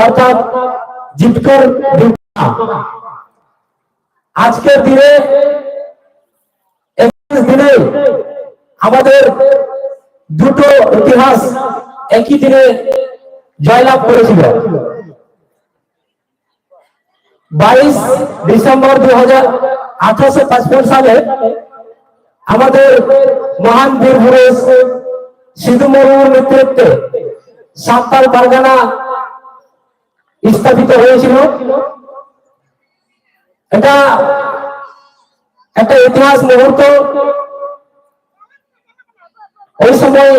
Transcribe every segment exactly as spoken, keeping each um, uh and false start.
অর্থাৎ জিতকর। আজকের দিনে, একত্রিশ দিনে আমাদের দুটো ইতিহাস একই দিনে জয়লাভ করেছিল। বাইশ ডিসেম্বর দু হাজার আঠারোশো পঁচপন্ন সালে আমাদের মহান বীর পুরুষ সিধু মুর্মুর নেতৃত্বে সান্তাল পারগানা স্থাপিত হয়েছিল। এটা একটা ইতিহাস মুহূর্ত। ওই সময়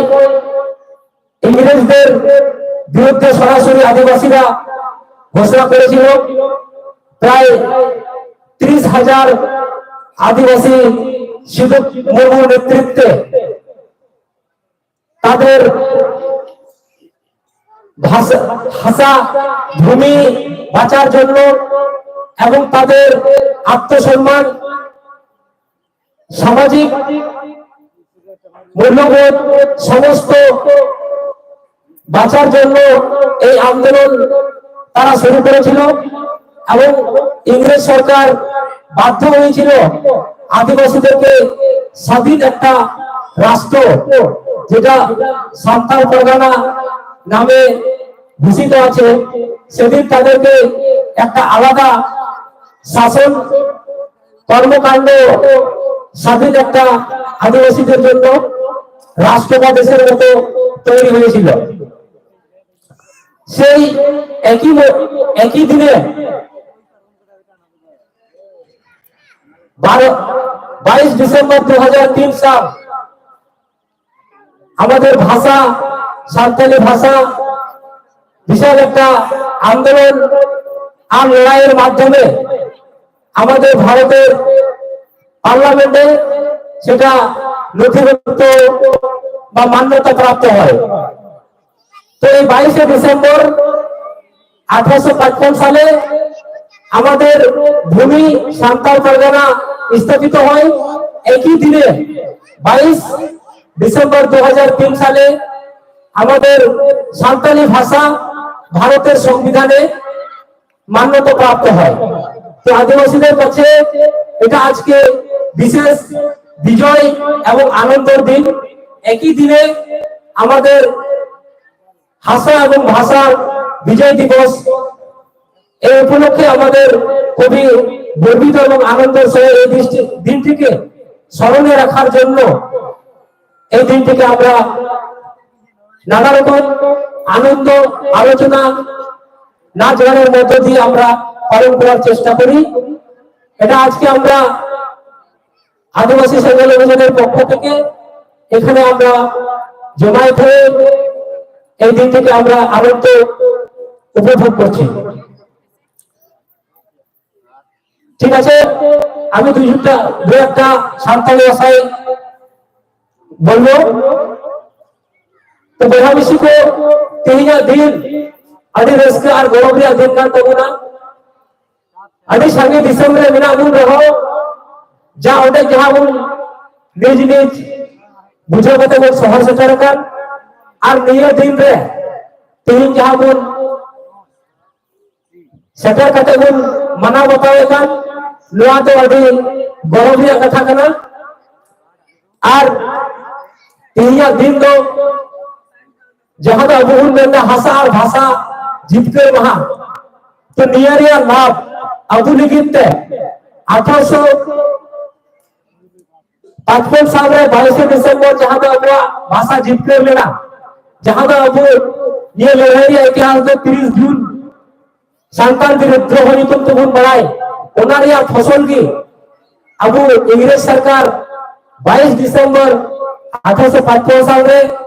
ইংরেজদের বিরুদ্ধে সরাসরি আদিবাসীরা ঘোষণা করেছিল। প্রায় ত্রিশ হাজার আদিবাসী সিধু মুর্মুর নেতৃত্বে তাদের ভাষা, ভাষা, ভূমি বাঁচার জন্য এবং তাদের আত্মসম্মান, সামাজিক মূল্যবোধ, সমস্ত বাঁচার জন্য এই আন্দোলন তারা শুরু করেছিল এবং ইংরেজ সরকার বাধ্য হয়েছিল আদিবাসীদেরকে স্বাধীন একটা রাষ্ট্র, যেটা সান্তাল পরগনা নামে ভূষিত আছে, সেদিন তাদেরকে একটা আলাদা শাসন কর্মকাণ্ড, স্বাধীন একটা আদিবাসীদের জন্য রাষ্ট্র বা দেশের মতো তৈরি হয়েছিল। সেই একই ম-, একই দিনে বারো, বাইশ ডিসেম্বর দু হাজার তিন সাল আমাদের ভাষা, সাঁওতালি ভাষা, বিশাল একটা আন্দোলন আর লড়াইয়ের মাধ্যমে আমাদের ভারতের পার্লামেন্টে সেটা নথিভুক্ত বা মান্যতা প্রাপ্ত হয়। তো এই বাইশে ডিসেম্বর আঠারোশো পঁচপন্ন সালে আমাদের ভূমি সান্তাল পরগনা স্থাপিত হয়। একই দিনে বাইশ ডিসেম্বর দু হাজার তিন সালে আমাদের সান্তালি ভাষা ভারতের সংবিধানে মান্যতা প্রাপ্ত হয়। তো আদিবাসীদের কাছে এটা আজকে বিশেষ বিজয় এবং আনন্দের দিন। একই দিনে আমাদের ভাষা এবং ভাষার বিজয় দিবস। এই উপলক্ষে আমাদের খুবই গর্বিত এবং আনন্দ সহ এই দৃষ্টি- দিনটিকে স্মরণে রাখার জন্য এই দিনটিকে আমরা নানা রকম আনন্দ, আলোচনা, নাচ গানের মধ্য দিয়ে আমরা পালন করার চেষ্টা করি। এটা আজকে আমরা আদিবাসী সেঙ্গাল অভিযানের পক্ষ থেকে এখানে আমরা জমায়েত হয়ে এই দিনটিকে আমরা আনন্দ উপভোগ করছি। ঠিক আছে, আমি দুই একটা দুই একটা সান্তালি ভাষায় ᱵᱚᱞᱚ᱾ ᱛᱚ ᱵᱚᱭᱦᱟ ᱢᱤᱥᱤ ᱠᱚ, ᱛᱮᱦᱮᱧᱟᱜ ᱫᱤᱱ ᱟᱹᱰᱤ ᱨᱟᱹᱥᱠᱟᱹ ᱟᱨ ᱜᱚᱨᱚᱵᱽ ᱨᱮᱭᱟᱜ ᱫᱤᱱ ᱠᱟᱱ ᱛᱟᱵᱚᱱᱟ᱾ ᱟᱹᱰᱤ ᱥᱟᱸᱜᱮ ᱫᱤᱥᱚᱢ ᱨᱮ ᱢᱮᱱᱟᱜ ᱵᱚᱱ ᱨᱮᱦᱚᱸ, ᱡᱟ ᱚᱸᱰᱮ ᱡᱟᱦᱟᱸ ᱵᱚᱱ ᱱᱤᱡ ᱱᱤᱡ ᱵᱩᱡᱷᱟᱹᱣ ᱠᱟᱛᱮ ᱵᱚᱱ ᱥᱚᱦᱚᱨ ᱥᱮᱴᱮᱨ ᱟᱠᱟᱱ, ᱟᱨ ᱱᱤᱭᱟᱹ ᱫᱤᱱ ᱨᱮ ᱛᱮᱦᱮᱧ ᱡᱟᱦᱟᱸ ᱵᱚᱱ ᱥᱮᱴᱮᱨ ᱠᱟᱛᱮ ᱵᱚᱱ ᱢᱟᱱᱟᱣ ᱵᱟᱛᱟᱣᱮᱫ ᱠᱟᱱ, ᱱᱚᱣᱟ ᱫᱚ ᱟᱹᱰᱤ ᱜᱚᱨᱚᱵᱽ ᱨᱮᱭᱟᱜ ᱠᱟᱛᱷᱟ ᱠᱟᱱᱟ᱾ ᱟᱨ ᱛᱮᱦᱮᱧᱟᱜ ᱫᱤᱱ ᱫᱚ ᱡᱟᱦᱟᱸ ᱫᱚ ᱟᱵᱚ ᱵᱚᱱ ᱢᱮᱱᱫᱟ ᱦᱟᱥᱟ ᱟᱨ ᱵᱷᱟᱥᱟ ᱡᱤᱛᱠᱟᱹᱨ ᱢᱟᱦᱟ, ᱛᱚ ᱱᱤᱭᱟᱹ ᱨᱮᱭᱟᱜ ᱞᱟᱵᱷ ᱟᱵᱚ ᱞᱟᱹᱜᱤᱫ ᱛᱮ ᱟᱴᱷᱟᱨᱚᱥᱚ ᱯᱟᱸᱪᱯᱚᱱ ᱥᱟᱞ ᱨᱮ ᱵᱟᱭᱤᱥᱮ ᱰᱤᱥᱮᱢᱵᱚᱨ, ᱡᱟᱦᱟᱸ ᱫᱚ ᱟᱵᱚᱣᱟᱜ ᱵᱷᱟᱥᱟ ᱡᱤᱛᱠᱟᱹᱨ ᱞᱮᱱᱟ, ᱡᱟᱦᱟᱸ ᱫᱚ ᱟᱵᱚ ᱱᱤᱭᱟᱹ ᱞᱟᱹᱲᱦᱟᱹᱭ ᱨᱮᱭᱟᱜ ᱤᱛᱤᱦᱟᱥ ᱫᱚ ᱛᱤᱨᱤᱥ ᱡᱩᱱ ᱥᱟᱱᱛᱟᱲ ᱵᱤᱨᱩᱫᱽᱫᱷᱚ ᱧᱩᱛᱩᱢ ᱛᱮᱵᱚᱱ ᱵᱟᱲᱟᱭ, ᱚᱱᱟ ᱨᱮᱭᱟᱜ ᱯᱷᱚᱥᱚᱞ ᱜᱮ ᱟᱵᱚ ᱤᱝᱨᱮᱡᱽ ᱥᱚᱨᱠᱟᱨ ᱵᱟᱭᱤᱥ ᱰᱤᱥᱮᱢᱵᱚᱨ ᱟᱴᱷᱟᱨᱚᱥᱚ ᱯᱟᱸᱪᱯᱚᱱ ᱥᱟᱞ ᱨᱮ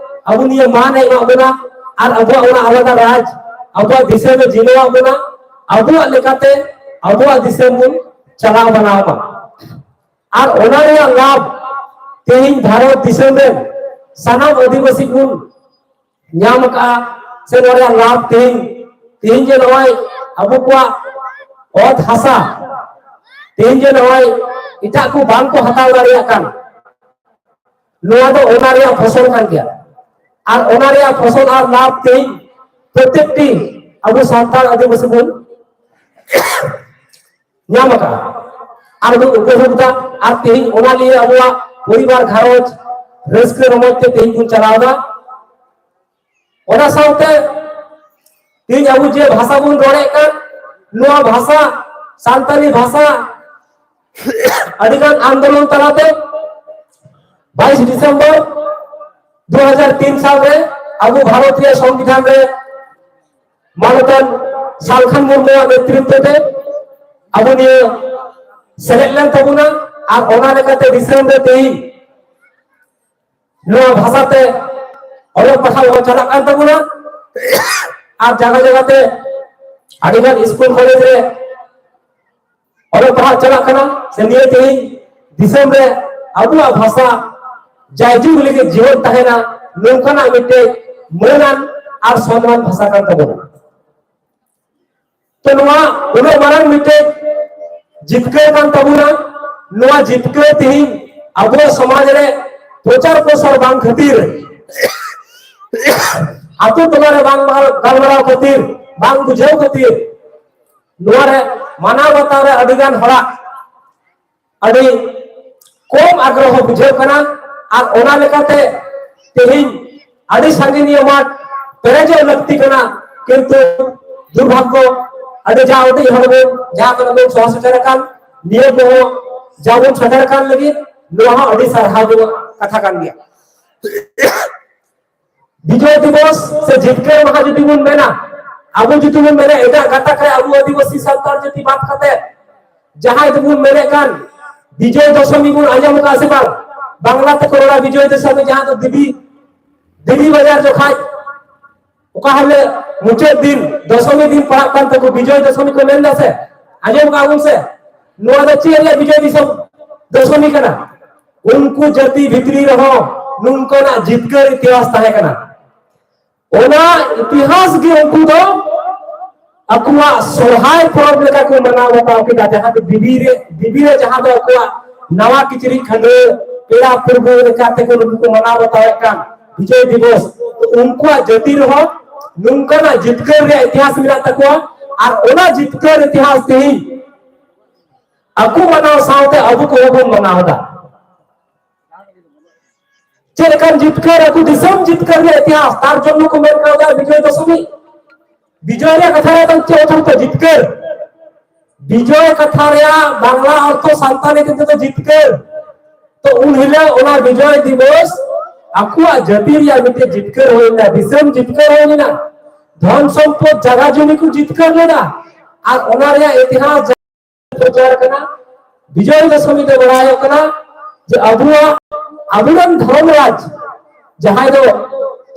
ᱟᱵᱚ ᱱᱤᱭᱟᱹ ᱢᱟᱱ ᱮ ᱮᱢᱟᱜ ᱵᱚᱱᱟ, ᱟᱨ ᱟᱵᱚᱣᱟᱜ ᱚᱱᱟ ᱟᱞᱟᱫᱟ ᱨᱟᱡᱽ, ᱟᱵᱚᱣᱟᱜ ᱫᱤᱥᱚᱢ ᱮ ᱡᱤᱱᱟᱹᱣᱟᱜ ᱵᱚᱱᱟ, ᱟᱵᱚᱣᱟᱜ ᱞᱮᱠᱟᱛᱮ ᱟᱵᱚᱣᱟᱜ ᱫᱤᱥᱚᱢ ᱵᱚᱱ ᱪᱟᱞᱟᱣ ᱵᱟᱱᱟᱣ ᱢᱟ᱾ ᱟᱨ ᱚᱱᱟ ᱨᱮᱭᱟᱜ ᱞᱟᱵᱷ ᱛᱮᱦᱮᱧ ᱵᱷᱟᱨᱚᱛ ᱫᱤᱥᱚᱢ ᱨᱮᱱ ᱥᱟᱱᱟᱢ ᱟᱹᱫᱤᱵᱟᱹᱥᱤ ᱵᱚᱱ ᱧᱟᱢ ᱟᱠᱟᱫᱼᱟ, ᱥᱮ ᱱᱚᱣᱟ ᱨᱮᱭᱟᱜ ᱞᱟᱵᱷ ᱛᱮᱦᱮᱧ, ᱛᱮᱦᱮᱧ ᱡᱮ ᱱᱚᱜᱼᱚᱭ ᱟᱵᱚ ᱠᱚᱣᱟᱜ ᱚᱛ ᱦᱟᱥᱟ ᱛᱮᱦᱮᱧ ᱡᱮ ᱱᱚᱜᱼᱚᱭ ᱮᱴᱟᱜ ᱠᱚ ᱵᱟᱝ ᱠᱚ ᱦᱟᱛᱟᱣ ᱫᱟᱲᱮᱭᱟᱜ ᱠᱟᱱ, ᱱᱚᱣᱟ ᱫᱚ ᱚᱱᱟ ᱨᱮᱭᱟᱜ ᱯᱷᱚᱥᱚᱞ ᱠᱟᱱ ᱜᱮᱭᱟ᱾ ᱟᱨ ᱚᱱᱟ ᱨᱮᱭᱟᱜ ᱯᱷᱚᱥᱚᱞ ᱟᱨ ᱞᱟᱵᱷ ᱛᱮᱦᱮᱧ ᱯᱨᱚᱛᱮᱠᱴᱤ ᱟᱵᱚ ᱥᱟᱱᱛᱟᱲ ᱟᱹᱫᱤᱵᱟᱹᱥᱤ ᱵᱚᱱ ᱧᱟᱢ ᱟᱠᱟᱫᱟ ᱟᱨ ᱵᱚᱱ ᱩᱯᱚᱵᱷᱳᱜᱽ ᱮᱫᱟ᱾ ᱟᱨ ᱛᱮᱦᱮᱧ ᱚᱱᱟ ᱞᱤᱭᱮ ᱟᱵᱚᱣᱟᱜ ᱯᱚᱨᱤᱵᱟᱨ ᱜᱷᱟᱨᱚᱸᱡᱽ ᱨᱟᱹᱥᱠᱟᱹ ᱨᱚᱢᱚᱡᱽ ᱛᱮ ᱛᱮᱦᱮᱧ ᱵᱚᱱ ᱪᱟᱞᱟᱣ ᱮᱫᱟ᱾ ᱚᱱᱟ ᱥᱟᱶᱛᱮ ᱛᱮᱦᱮᱧ ᱟᱵᱚ ᱡᱮ ᱵᱷᱟᱥᱟ ᱵᱚᱱ ᱨᱚᱲᱮᱫ ᱠᱟᱱ, ᱱᱚᱣᱟ ᱵᱷᱟᱥᱟ, ᱥᱟᱱᱛᱟᱲᱤ ᱵᱷᱟᱥᱟ, ᱟᱹᱰᱤᱜᱟᱱ ᱟᱱᱫᱳᱞᱚᱱ ᱛᱟᱞᱟᱛᱮ ᱵᱟᱭᱤᱥ ᱰᱤᱥᱮᱢᱵᱚᱨ ᱫᱩ ᱦᱟᱡᱟᱨ ᱛᱤᱱ ᱥᱟᱞ ᱨᱮ ᱟᱵᱚ ᱵᱷᱟᱨᱚᱛ ᱨᱮᱭᱟᱜ ᱥᱚᱝᱵᱤᱫᱷᱟᱱ ᱨᱮ ᱢᱟᱱᱚᱛᱟᱱ ᱥᱟᱞᱠᱷᱟᱱ ᱢᱩᱨᱢᱩᱣᱟᱜ ᱱᱮᱛᱨᱤᱛᱵ ᱛᱮ ᱟᱵᱚ ᱱᱤᱭᱟᱹ ᱥᱮᱞᱮᱫ ᱞᱮᱱ ᱛᱟᱵᱚᱱᱟ᱾ ᱟᱨ ᱚᱱᱟ ᱞᱮᱠᱟᱛᱮ ᱫᱤᱥᱚᱢ ᱨᱮ ᱛᱮᱦᱮᱧ ᱱᱚᱣᱟ ᱵᱷᱟᱥᱟᱛᱮ ᱚᱞᱚᱜ ᱯᱟᱲᱦᱟᱣ ᱦᱚᱸ ᱪᱟᱞᱟᱜ ᱠᱟᱱ ᱛᱟᱵᱚᱱᱟ᱾ ᱟᱨ ᱡᱟᱭᱜᱟ ᱡᱟᱭᱜᱟᱛᱮ ᱟᱹᱰᱤᱜᱟᱱ ᱥᱠᱩᱞ ᱠᱚᱞᱮᱡᱽ ᱨᱮ ᱚᱞᱚᱜ ᱯᱟᱲᱦᱟᱜ ᱪᱟᱞᱟᱜ ᱠᱟᱱᱟ, ᱥᱮ ᱱᱤᱭᱟᱹ ᱛᱮᱦᱮᱧ ᱫᱤᱥᱚᱢ ᱨᱮ ᱟᱵᱚᱣᱟᱜ ᱵᱷᱟᱥᱟ ᱡᱟᱭᱡᱩᱜᱽ ᱞᱟᱹᱜᱤᱫ ᱡᱤᱭᱚᱱ ᱛᱟᱦᱮᱱᱟ, ᱱᱚᱝᱠᱟᱱᱟᱜ ᱢᱤᱫᱴᱮᱡ ᱢᱟᱹᱱᱟᱱ ᱟᱨ ᱥᱚᱱᱢᱟᱱ ᱵᱷᱟᱥᱟ ᱠᱟᱱ ᱛᱟᱵᱚᱱᱟ᱾ ᱛᱚ ᱱᱚᱣᱟ ᱩᱱᱟᱹᱜ ᱢᱟᱨᱟᱝ ᱢᱤᱫᱴᱮᱡ ᱡᱤᱛᱠᱟᱹᱨ ᱠᱟᱱ ᱛᱟᱵᱚᱱᱟ᱾ ᱱᱚᱣᱟ ᱡᱤᱛᱠᱟᱹᱨ ᱛᱮᱦᱮᱧ ᱟᱵᱚ ᱥᱚᱢᱟᱡᱽ ᱨᱮ ᱯᱨᱚᱪᱟᱨ ᱯᱨᱚᱥᱟᱨ ᱵᱟᱝ ᱠᱷᱟᱹᱛᱤᱨ, ᱟᱛᱳ ᱴᱚᱞᱟ ᱨᱮ ᱵᱟᱝ ᱜᱟᱞᱢᱟᱨᱟᱣ ᱠᱷᱟᱹᱛᱤᱨ, ᱵᱟᱝ ᱵᱩᱡᱷᱟᱹᱣ ᱠᱷᱟᱹᱛᱤᱨ, ᱱᱚᱣᱟ ᱨᱮ ᱢᱟᱱᱟᱣ ᱵᱟᱛᱟᱣ ᱨᱮ ᱟᱹᱰᱤ ᱜᱟᱱ ᱦᱚᱲᱟᱜ ᱟᱹᱰᱤ ᱠᱚᱢ ᱟᱜᱽᱨᱚᱦᱚ ᱵᱩᱡᱷᱟᱹᱜ ᱠᱟᱱᱟ᱾ ᱟᱨ ᱚᱱᱟ ᱞᱮᱠᱟᱛᱮ ᱛᱮᱦᱮᱧ ᱟᱹᱰᱤ ᱥᱟᱺᱜᱤᱧ ᱢᱟᱴᱷ ᱯᱮᱨᱮᱡᱚᱜ ᱞᱟᱹᱠᱛᱤ ᱠᱟᱱᱟ, ᱠᱤᱱᱛᱩ ᱫᱩᱨᱵᱷᱟᱜᱽᱜᱚ ᱟᱹᱰᱤ ᱡᱟ ᱩᱰᱤᱡ ᱦᱚᱲ ᱵᱚᱱ ᱡᱟᱦᱟᱸ ᱠᱚᱨᱮ ᱵᱚᱱ ᱥᱚᱦᱚᱨ ᱥᱮᱴᱮᱨ ᱟᱠᱟᱱ, ᱱᱤᱭᱟᱹ ᱠᱚᱦᱚᱸ ᱡᱟ ᱵᱚᱱ ᱥᱮᱴᱮᱨ ᱟᱠᱟᱱ ᱞᱟᱹᱜᱤᱫ ᱱᱚᱣᱟ ᱦᱚᱸ ᱟᱹᱰᱤ ᱥᱟᱨᱦᱟᱣ ᱡᱚᱱᱚᱜ ᱠᱟᱛᱷᱟ ᱠᱟᱱ ᱜᱮᱭᱟ᱾ ᱵᱤᱡᱚᱭ ᱫᱤᱵᱚᱥ ᱥᱮ ᱡᱤᱛᱠᱟᱹᱨ ᱢᱟᱦᱟ ᱡᱩᱫᱤ ᱵᱚᱱ ᱢᱮᱱᱟ, ᱟᱵᱚ ᱡᱩᱫᱤ ᱵᱚᱱ ᱢᱮᱱᱟ ᱮᱴᱟᱜ ᱜᱟᱛᱟᱠ ᱨᱮ ᱟᱵᱚ ᱟᱹᱫᱤᱵᱟᱹᱥᱤ ᱥᱟᱱᱛᱟᱲ ᱡᱟᱹᱛᱤ ᱵᱟᱫ ᱠᱟᱛᱮ ᱡᱟᱦᱟᱸᱭ ᱫᱚᱵᱚᱱ ᱢᱮᱱᱮᱫ ᱠᱟᱱ ᱵᱤᱡᱚᱭ ᱫᱚᱥᱚᱢᱤ ᱵᱚᱱ ᱟᱸᱡᱚᱢ ᱟᱠᱟᱫ ᱥᱮ ᱵᱟᱝ? ᱵᱟᱝᱞᱟ ᱛᱮᱠᱚ ᱨᱚᱲᱟ ᱵᱤᱡᱚᱭ ᱫᱚᱥᱚᱢᱤ, ᱡᱟᱦᱟᱸ ᱫᱚ ᱫᱮᱵᱤ, ᱫᱮᱵᱤ ᱵᱟᱡᱟᱨ ᱡᱚᱠᱷᱟᱡ ᱚᱠᱟ ᱦᱤᱞᱳᱜ ᱢᱩᱪᱟᱹᱫ ᱫᱤᱱ ᱫᱚᱥᱚᱢᱤ ᱫᱤᱱ ᱯᱟᱲᱟᱜ ᱠᱟᱱ ᱛᱟᱠᱚ ᱵᱤᱡᱚᱭ ᱫᱚᱥᱚᱢᱤ ᱠᱚ ᱢᱮᱱ ᱫᱟ ᱥᱮ, ᱟᱸᱡᱚᱢ ᱠᱟᱜ ᱵᱚᱱ ᱥᱮ? ᱱᱚᱣᱟ ᱫᱚ ᱪᱮᱫ ᱨᱮᱭᱟᱜ ᱵᱤᱡᱚᱭ ᱫᱤᱥᱚᱢ ᱫᱚᱥᱚᱢᱤ ᱠᱟᱱᱟ? ᱩᱱᱠᱩ ᱡᱟᱹᱛᱤ ᱵᱷᱤᱛᱨᱤ ᱨᱮᱦᱚᱸ ᱱᱚᱝᱠᱟᱱᱟᱜ ᱡᱤᱛᱠᱟᱹᱨ ᱤᱛᱤᱦᱟᱥ ᱛᱟᱦᱮᱸ ᱠᱟᱱᱟ᱾ ᱚᱱᱟ ᱤᱛᱤᱦᱟᱥ ᱜᱮ ᱩᱱᱠᱩ ᱫᱚ ᱟᱠᱚᱣᱟᱜ ᱥᱚᱨᱦᱟᱭ ᱯᱚᱨᱚᱵᱽ ᱞᱮᱠᱟ ᱠᱚ ᱢᱟᱱᱟᱣ ᱵᱟᱛᱟᱣ ᱠᱮᱫᱟ, ᱡᱟᱦᱟᱸ ᱫᱚ ᱫᱮᱵᱤ ᱨᱮ, ᱫᱮᱵᱤ ᱨᱮ ᱡᱟᱦᱟᱸ ᱫᱚ ᱟᱠᱚᱣᱟᱜ ᱱᱟᱣᱟ ᱠᱤᱪᱨᱤᱡ ᱠᱷᱟᱹᱰᱣᱟᱹ, ᱯᱮᱲᱟ ᱯᱩᱨᱵᱷᱟᱹ ᱞᱮᱠᱟ ᱛᱮᱠᱚ ᱱᱩᱠᱩ ᱠᱚ ᱢᱟᱱᱟᱣ ᱵᱟᱛᱟᱣᱮᱫ ᱠᱟᱱ ᱵᱤᱡᱚᱭ ᱫᱤᱵᱚᱥ᱾ ᱛᱚ ᱩᱱᱠᱩᱣᱟᱜ ᱡᱟᱹᱛᱤ ᱨᱮᱦᱚᱸ ᱱᱚᱝᱠᱟᱱᱟᱜ ᱡᱤᱛᱠᱟᱹᱨ ᱨᱮᱭᱟᱜ ᱤᱛᱤᱦᱟᱥ ᱢᱮᱱᱟᱜ ᱛᱟᱠᱚᱣᱟ᱾ ᱟᱨ ᱚᱱᱟ ᱡᱤᱛᱠᱟᱹᱨ ᱤᱛᱤᱦᱟᱥ ᱛᱮᱦᱮᱧ ᱟᱠᱚ ᱢᱟᱱᱟᱣ ᱥᱟᱶᱛᱮ ᱟᱵᱚ ᱠᱚᱦᱚᱸ ᱵᱚᱱ ᱢᱟᱱᱟᱣ ᱮᱫᱟ᱾ ᱪᱮᱫ ᱞᱮᱠᱟᱱ ᱡᱤᱛᱠᱟᱹᱨ? ᱟᱠᱚ ᱫᱤᱥᱚᱢ ᱡᱤᱛᱠᱟᱹᱨ ᱨᱮᱭᱟᱜ ᱤᱛᱤᱦᱟᱥ, ᱛᱟᱨ ᱡᱚᱱᱱᱚ ᱠᱚ ᱢᱮᱱ ᱠᱟᱣᱫᱟ ᱵᱤᱡᱚᱭ ᱫᱚᱥᱚᱢᱤ᱾ ᱵᱤᱡᱚᱭ ᱨᱮᱭᱟᱜ ᱠᱟᱛᱷᱟ ᱨᱮ ᱪᱮᱫ ᱚᱨᱛᱷᱚ? ᱡᱤᱛᱠᱟᱹᱨ᱾ ᱵᱤᱡᱚᱭ ᱠᱟᱛᱷᱟ ᱨᱮᱭᱟᱜ ᱵᱟᱝᱞᱟ ᱚᱨᱛᱷᱚ ᱥᱟᱱᱛᱟᱲᱤ ᱛᱮᱫᱚ ᱡᱤᱛᱠᱟᱹᱨ᱾ ᱛᱚ ᱩᱱ ᱦᱤᱞᱳᱜ ᱚᱱᱟ ᱵᱤᱡᱚᱭ ᱫᱤᱵᱚᱥ ᱟᱠᱚᱣᱟᱜ ᱡᱟᱹᱛᱤ ᱨᱮᱭᱟᱜ ᱢᱤᱫᱴᱮᱱ ᱡᱤᱛᱠᱟᱹᱨ ᱦᱩᱭ ᱞᱮᱱᱟ, ᱫᱤᱥᱚᱢ ᱡᱤᱛᱠᱟᱹᱨ ᱦᱩᱭ ᱞᱮᱱᱟ, ᱫᱷᱚᱱ ᱥᱚᱢᱯᱚᱫ ᱡᱟᱭᱜᱟ ᱡᱚᱢᱤ ᱠᱚ ᱡᱤᱛᱠᱟᱹᱨ ᱞᱮᱫᱟ᱾ ᱟᱨ ᱚᱱᱟ ᱨᱮᱭᱟᱜ ᱤᱛᱤᱦᱟᱥ ᱯᱨᱚᱪᱟᱨ ᱠᱟᱱᱟ᱾ ᱵᱤᱡᱚᱭ ᱫᱚᱥᱚᱢᱤ ᱫᱚ ᱵᱟᱲᱟᱭᱚᱜ ᱠᱟᱱᱟ ᱡᱮ ᱟᱵᱚᱣᱟᱜ, ᱟᱵᱚᱨᱮᱱ ᱫᱷᱚᱨᱚᱢ ᱨᱟᱡᱽ ᱡᱟᱦᱟᱸᱭ ᱫᱚ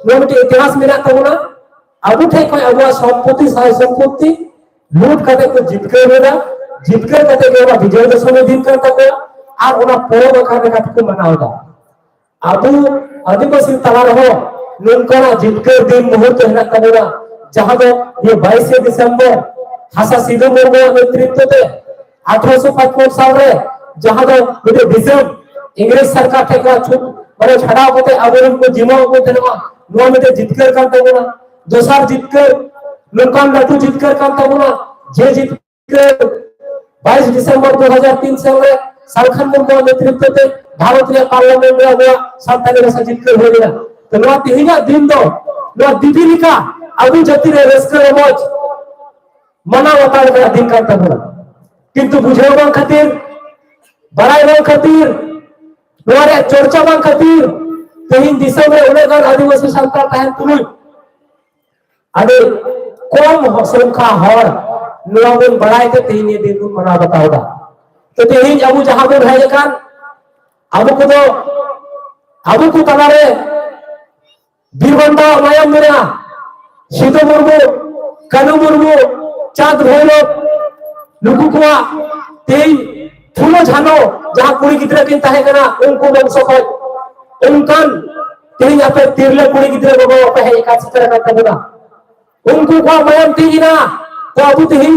ᱱᱚᱣᱟ ᱢᱤᱫᱴᱮᱱ ᱤᱛᱤᱦᱟᱥ ᱢᱮᱱᱟᱜ ᱛᱟᱵᱚᱱᱟ, ᱟᱵᱚ ᱴᱷᱮᱱ ᱠᱷᱚᱱ ᱟᱵᱚᱣᱟᱜ ᱥᱚᱢᱯᱚᱛᱤ, ᱥᱟᱭ ᱥᱚᱢᱯᱚᱛᱤ ᱞᱩᱴ ᱠᱟᱛᱮ ᱠᱚ ᱡᱤᱛᱠᱟᱹᱨ ᱞᱮᱫᱟ᱾ ᱡᱤᱛᱠᱟᱹᱨ ᱠᱟᱛᱮ ᱜᱮ ᱚᱱᱟ ᱵᱤᱡᱚᱭ ᱫᱚᱥᱚᱢᱤ ᱫᱤᱱ ᱠᱟᱱ ᱛᱟᱠᱚᱣᱟ᱾ ᱟᱨ ᱚᱱᱟ ᱯᱚᱨᱚᱵᱽ ᱟᱠᱟᱨ ᱞᱮᱠᱟ ᱛᱮᱠᱚ ᱢᱟᱱᱟᱣ ᱮᱫᱟ᱾ ᱟᱵᱚ ᱟᱹᱫᱤᱵᱟᱹᱥᱤ ᱛᱟᱞᱟ ᱨᱮᱦᱚᱸ ᱱᱚᱝᱠᱟᱱᱟᱜ ᱡᱤᱛᱠᱟᱹᱨ ᱫᱤᱱ ᱢᱩᱦᱩᱨᱛᱚ ᱦᱮᱱᱟᱜ ᱛᱟᱵᱚᱱᱟ, ᱡᱟᱦᱟᱸ ᱫᱚ ᱱᱤᱭᱟᱹ ᱵᱟᱭᱤᱥᱮ ᱰᱤᱥᱮᱢᱵᱚᱨ ᱦᱟᱥᱟ ᱥᱤᱫᱩ ᱢᱩᱨᱢᱩᱣᱟᱜ ᱱᱮᱛᱨᱤᱛᱵ ᱛᱮ ᱟᱴᱷᱨᱚᱥᱚ ᱯᱟᱸᱪᱯᱚᱱ ᱥᱟᱞ ᱨᱮ, ᱡᱟᱦᱟᱸ ᱫᱚ ᱢᱤᱫᱴᱮᱱ ᱫᱤᱥᱚᱢ ᱤᱝᱨᱮᱡᱽ ᱥᱚᱨᱠᱟᱨ ᱴᱷᱮᱱ ᱠᱷᱚᱱ ᱪᱷᱩᱴ, ᱢᱟᱱᱮ ᱪᱷᱟᱰᱟᱣ ᱠᱟᱛᱮ ᱟᱵᱚᱨᱮᱱ ᱠᱚ ᱡᱤᱢᱟᱹ ᱠᱚ ᱛᱟᱦᱮᱱᱟ, ᱱᱚᱣᱟ ᱢᱤᱫᱴᱮᱱ ᱡᱤᱛᱠᱟᱹᱨ ᱠᱟᱱ ᱛᱟᱵᱚᱱᱟ᱾ ᱫᱚᱥᱟᱨ ᱡᱤᱛᱠᱟᱹᱨ ᱱᱚᱝᱠᱟᱱ ᱞᱟᱹᱴᱩ ᱡᱤᱛᱠᱟᱹᱨ ᱠᱟᱱ ᱛᱟᱵᱚᱱᱟ, ᱡᱮ ᱡᱤᱛᱠᱟᱹᱨ ᱵᱟᱭᱤᱥ ᱰᱤᱥᱮᱢᱵᱚᱨ ᱫᱩ ᱦᱟᱡᱟᱨ ᱛᱤᱱ ᱥᱟᱞ ᱨᱮ ᱥᱟᱞᱠᱷᱟᱱ ᱢᱩᱨᱢᱩᱣᱟᱜ ᱱᱮᱛᱨᱤᱛᱵ ᱛᱮ ᱵᱷᱟᱨᱚᱛ ᱨᱮᱭᱟᱜ ᱯᱟᱨᱞᱟᱢᱮᱱᱴ ᱨᱮ ᱟᱵᱚᱣᱟᱜ ᱥᱟᱱᱛᱟᱲᱤ ᱵᱷᱟᱥᱟ ᱡᱤᱛᱠᱟᱹᱨ ᱦᱩᱭ ᱞᱮᱱᱟ᱾ ᱛᱚ ᱱᱚᱣᱟ ᱛᱮᱦᱮᱧᱟᱜ ᱫᱤᱱ ᱫᱚ ᱱᱚᱣᱟ ᱫᱤᱵᱤ ᱞᱮᱠᱟ ᱟᱵᱚ ᱡᱟᱹᱛᱤ ᱨᱮ ᱨᱟᱹᱥᱠᱟᱹ ᱨᱚᱢᱚᱡᱽ ᱢᱟᱱᱟᱣ ᱵᱟᱛᱟᱣ ᱨᱮᱱᱟᱜ ᱫᱤᱱ ᱠᱟᱱ ᱛᱟᱵᱚᱱᱟ᱾ ᱠᱤᱱᱛᱩ ᱵᱩᱡᱷᱟᱹᱣ ᱵᱟᱝ ᱠᱷᱟᱹᱛᱤᱨ, ᱵᱟᱲᱟᱭ ᱵᱟᱝ ᱠᱷᱟᱹᱛᱤᱨ, ᱱᱚᱣᱟ ᱨᱮᱭᱟᱜ ᱪᱚᱨᱪᱟ ᱵᱟᱝ ᱠᱷᱟᱹᱛᱤᱨ ᱛᱮᱦᱮᱧ ᱫᱤᱥᱚᱢ ᱨᱮ ᱩᱱᱟᱹᱜ ᱜᱟᱱ ᱟᱹᱫᱤᱵᱟᱹᱥᱤ ᱥᱟᱱᱛᱟᱲ ᱛᱟᱦᱮᱱ ᱛᱩᱞᱩᱡ ᱟᱹᱰᱤ ᱠᱚᱢ ᱥᱚᱝᱠᱷᱟ ᱦᱚᱲ ᱱᱚᱣᱟ ᱵᱚᱱ ᱵᱟᱲᱟᱭ ᱛᱮ ᱛᱮᱦᱮᱧ ᱱᱤᱭᱟᱹ ᱫᱤᱱ ᱵᱚᱱ ᱢᱟᱱᱟᱣ ᱵᱟᱛᱟᱣ ᱮᱫᱟ᱾ ᱛᱚ ᱛᱮᱦᱮᱧ ᱟᱵᱚ ᱡᱟᱦᱟᱸ ᱵᱚᱱ ᱦᱮᱡ ᱟᱠᱟᱱ, ᱟᱵᱚ ᱠᱚᱫᱚ, ᱟᱵᱚ ᱠᱚ ᱛᱟᱞᱟᱨᱮ ᱵᱤᱨ ᱵᱟᱱᱴᱟᱣᱟᱜ ᱢᱟᱭᱟᱢ ᱢᱮᱱᱟᱜᱼᱟ, ᱥᱤᱫᱩ ᱢᱩᱨᱢᱩ, ᱠᱟᱹᱱᱩ ᱢᱩᱨᱢᱩ, ᱪᱟᱸᱫᱽ ᱵᱷᱳᱭᱨᱳᱵ, ᱱᱩᱠᱩ ᱠᱚᱣᱟᱜ ᱛᱮᱦᱮᱧ ᱯᱷᱩᱞᱳ ᱡᱷᱟᱱᱳ ᱡᱟᱦᱟᱸ ᱠᱩᱲᱤ ᱜᱤᱫᱽᱨᱟᱹ ᱠᱤᱱ ᱛᱟᱦᱮᱸ ᱠᱟᱱᱟ, ᱩᱱᱠᱩ ᱵᱚᱝᱥᱚ ᱠᱷᱚᱱ ᱚᱱᱠᱟᱱ ᱛᱮᱦᱮᱧ ᱟᱯᱮ ᱛᱤᱨᱞᱟᱹ ᱠᱩᱲᱤ ᱜᱤᱫᱽᱨᱟᱹ ᱜᱚᱜᱚ ᱵᱟᱯᱮ ᱦᱮᱡ ᱟᱠᱟᱱ ᱥᱮᱴᱮᱨ ᱟᱠᱟᱱ ᱛᱟᱵᱚᱱᱟ᱾ ᱩᱱᱠᱩ ᱠᱚᱣᱟᱜ ᱢᱟᱭᱟᱢ ᱛᱤᱸᱡᱤᱱᱟ᱾ ᱛᱚ ᱟᱵᱚ ᱛᱮᱦᱮᱧ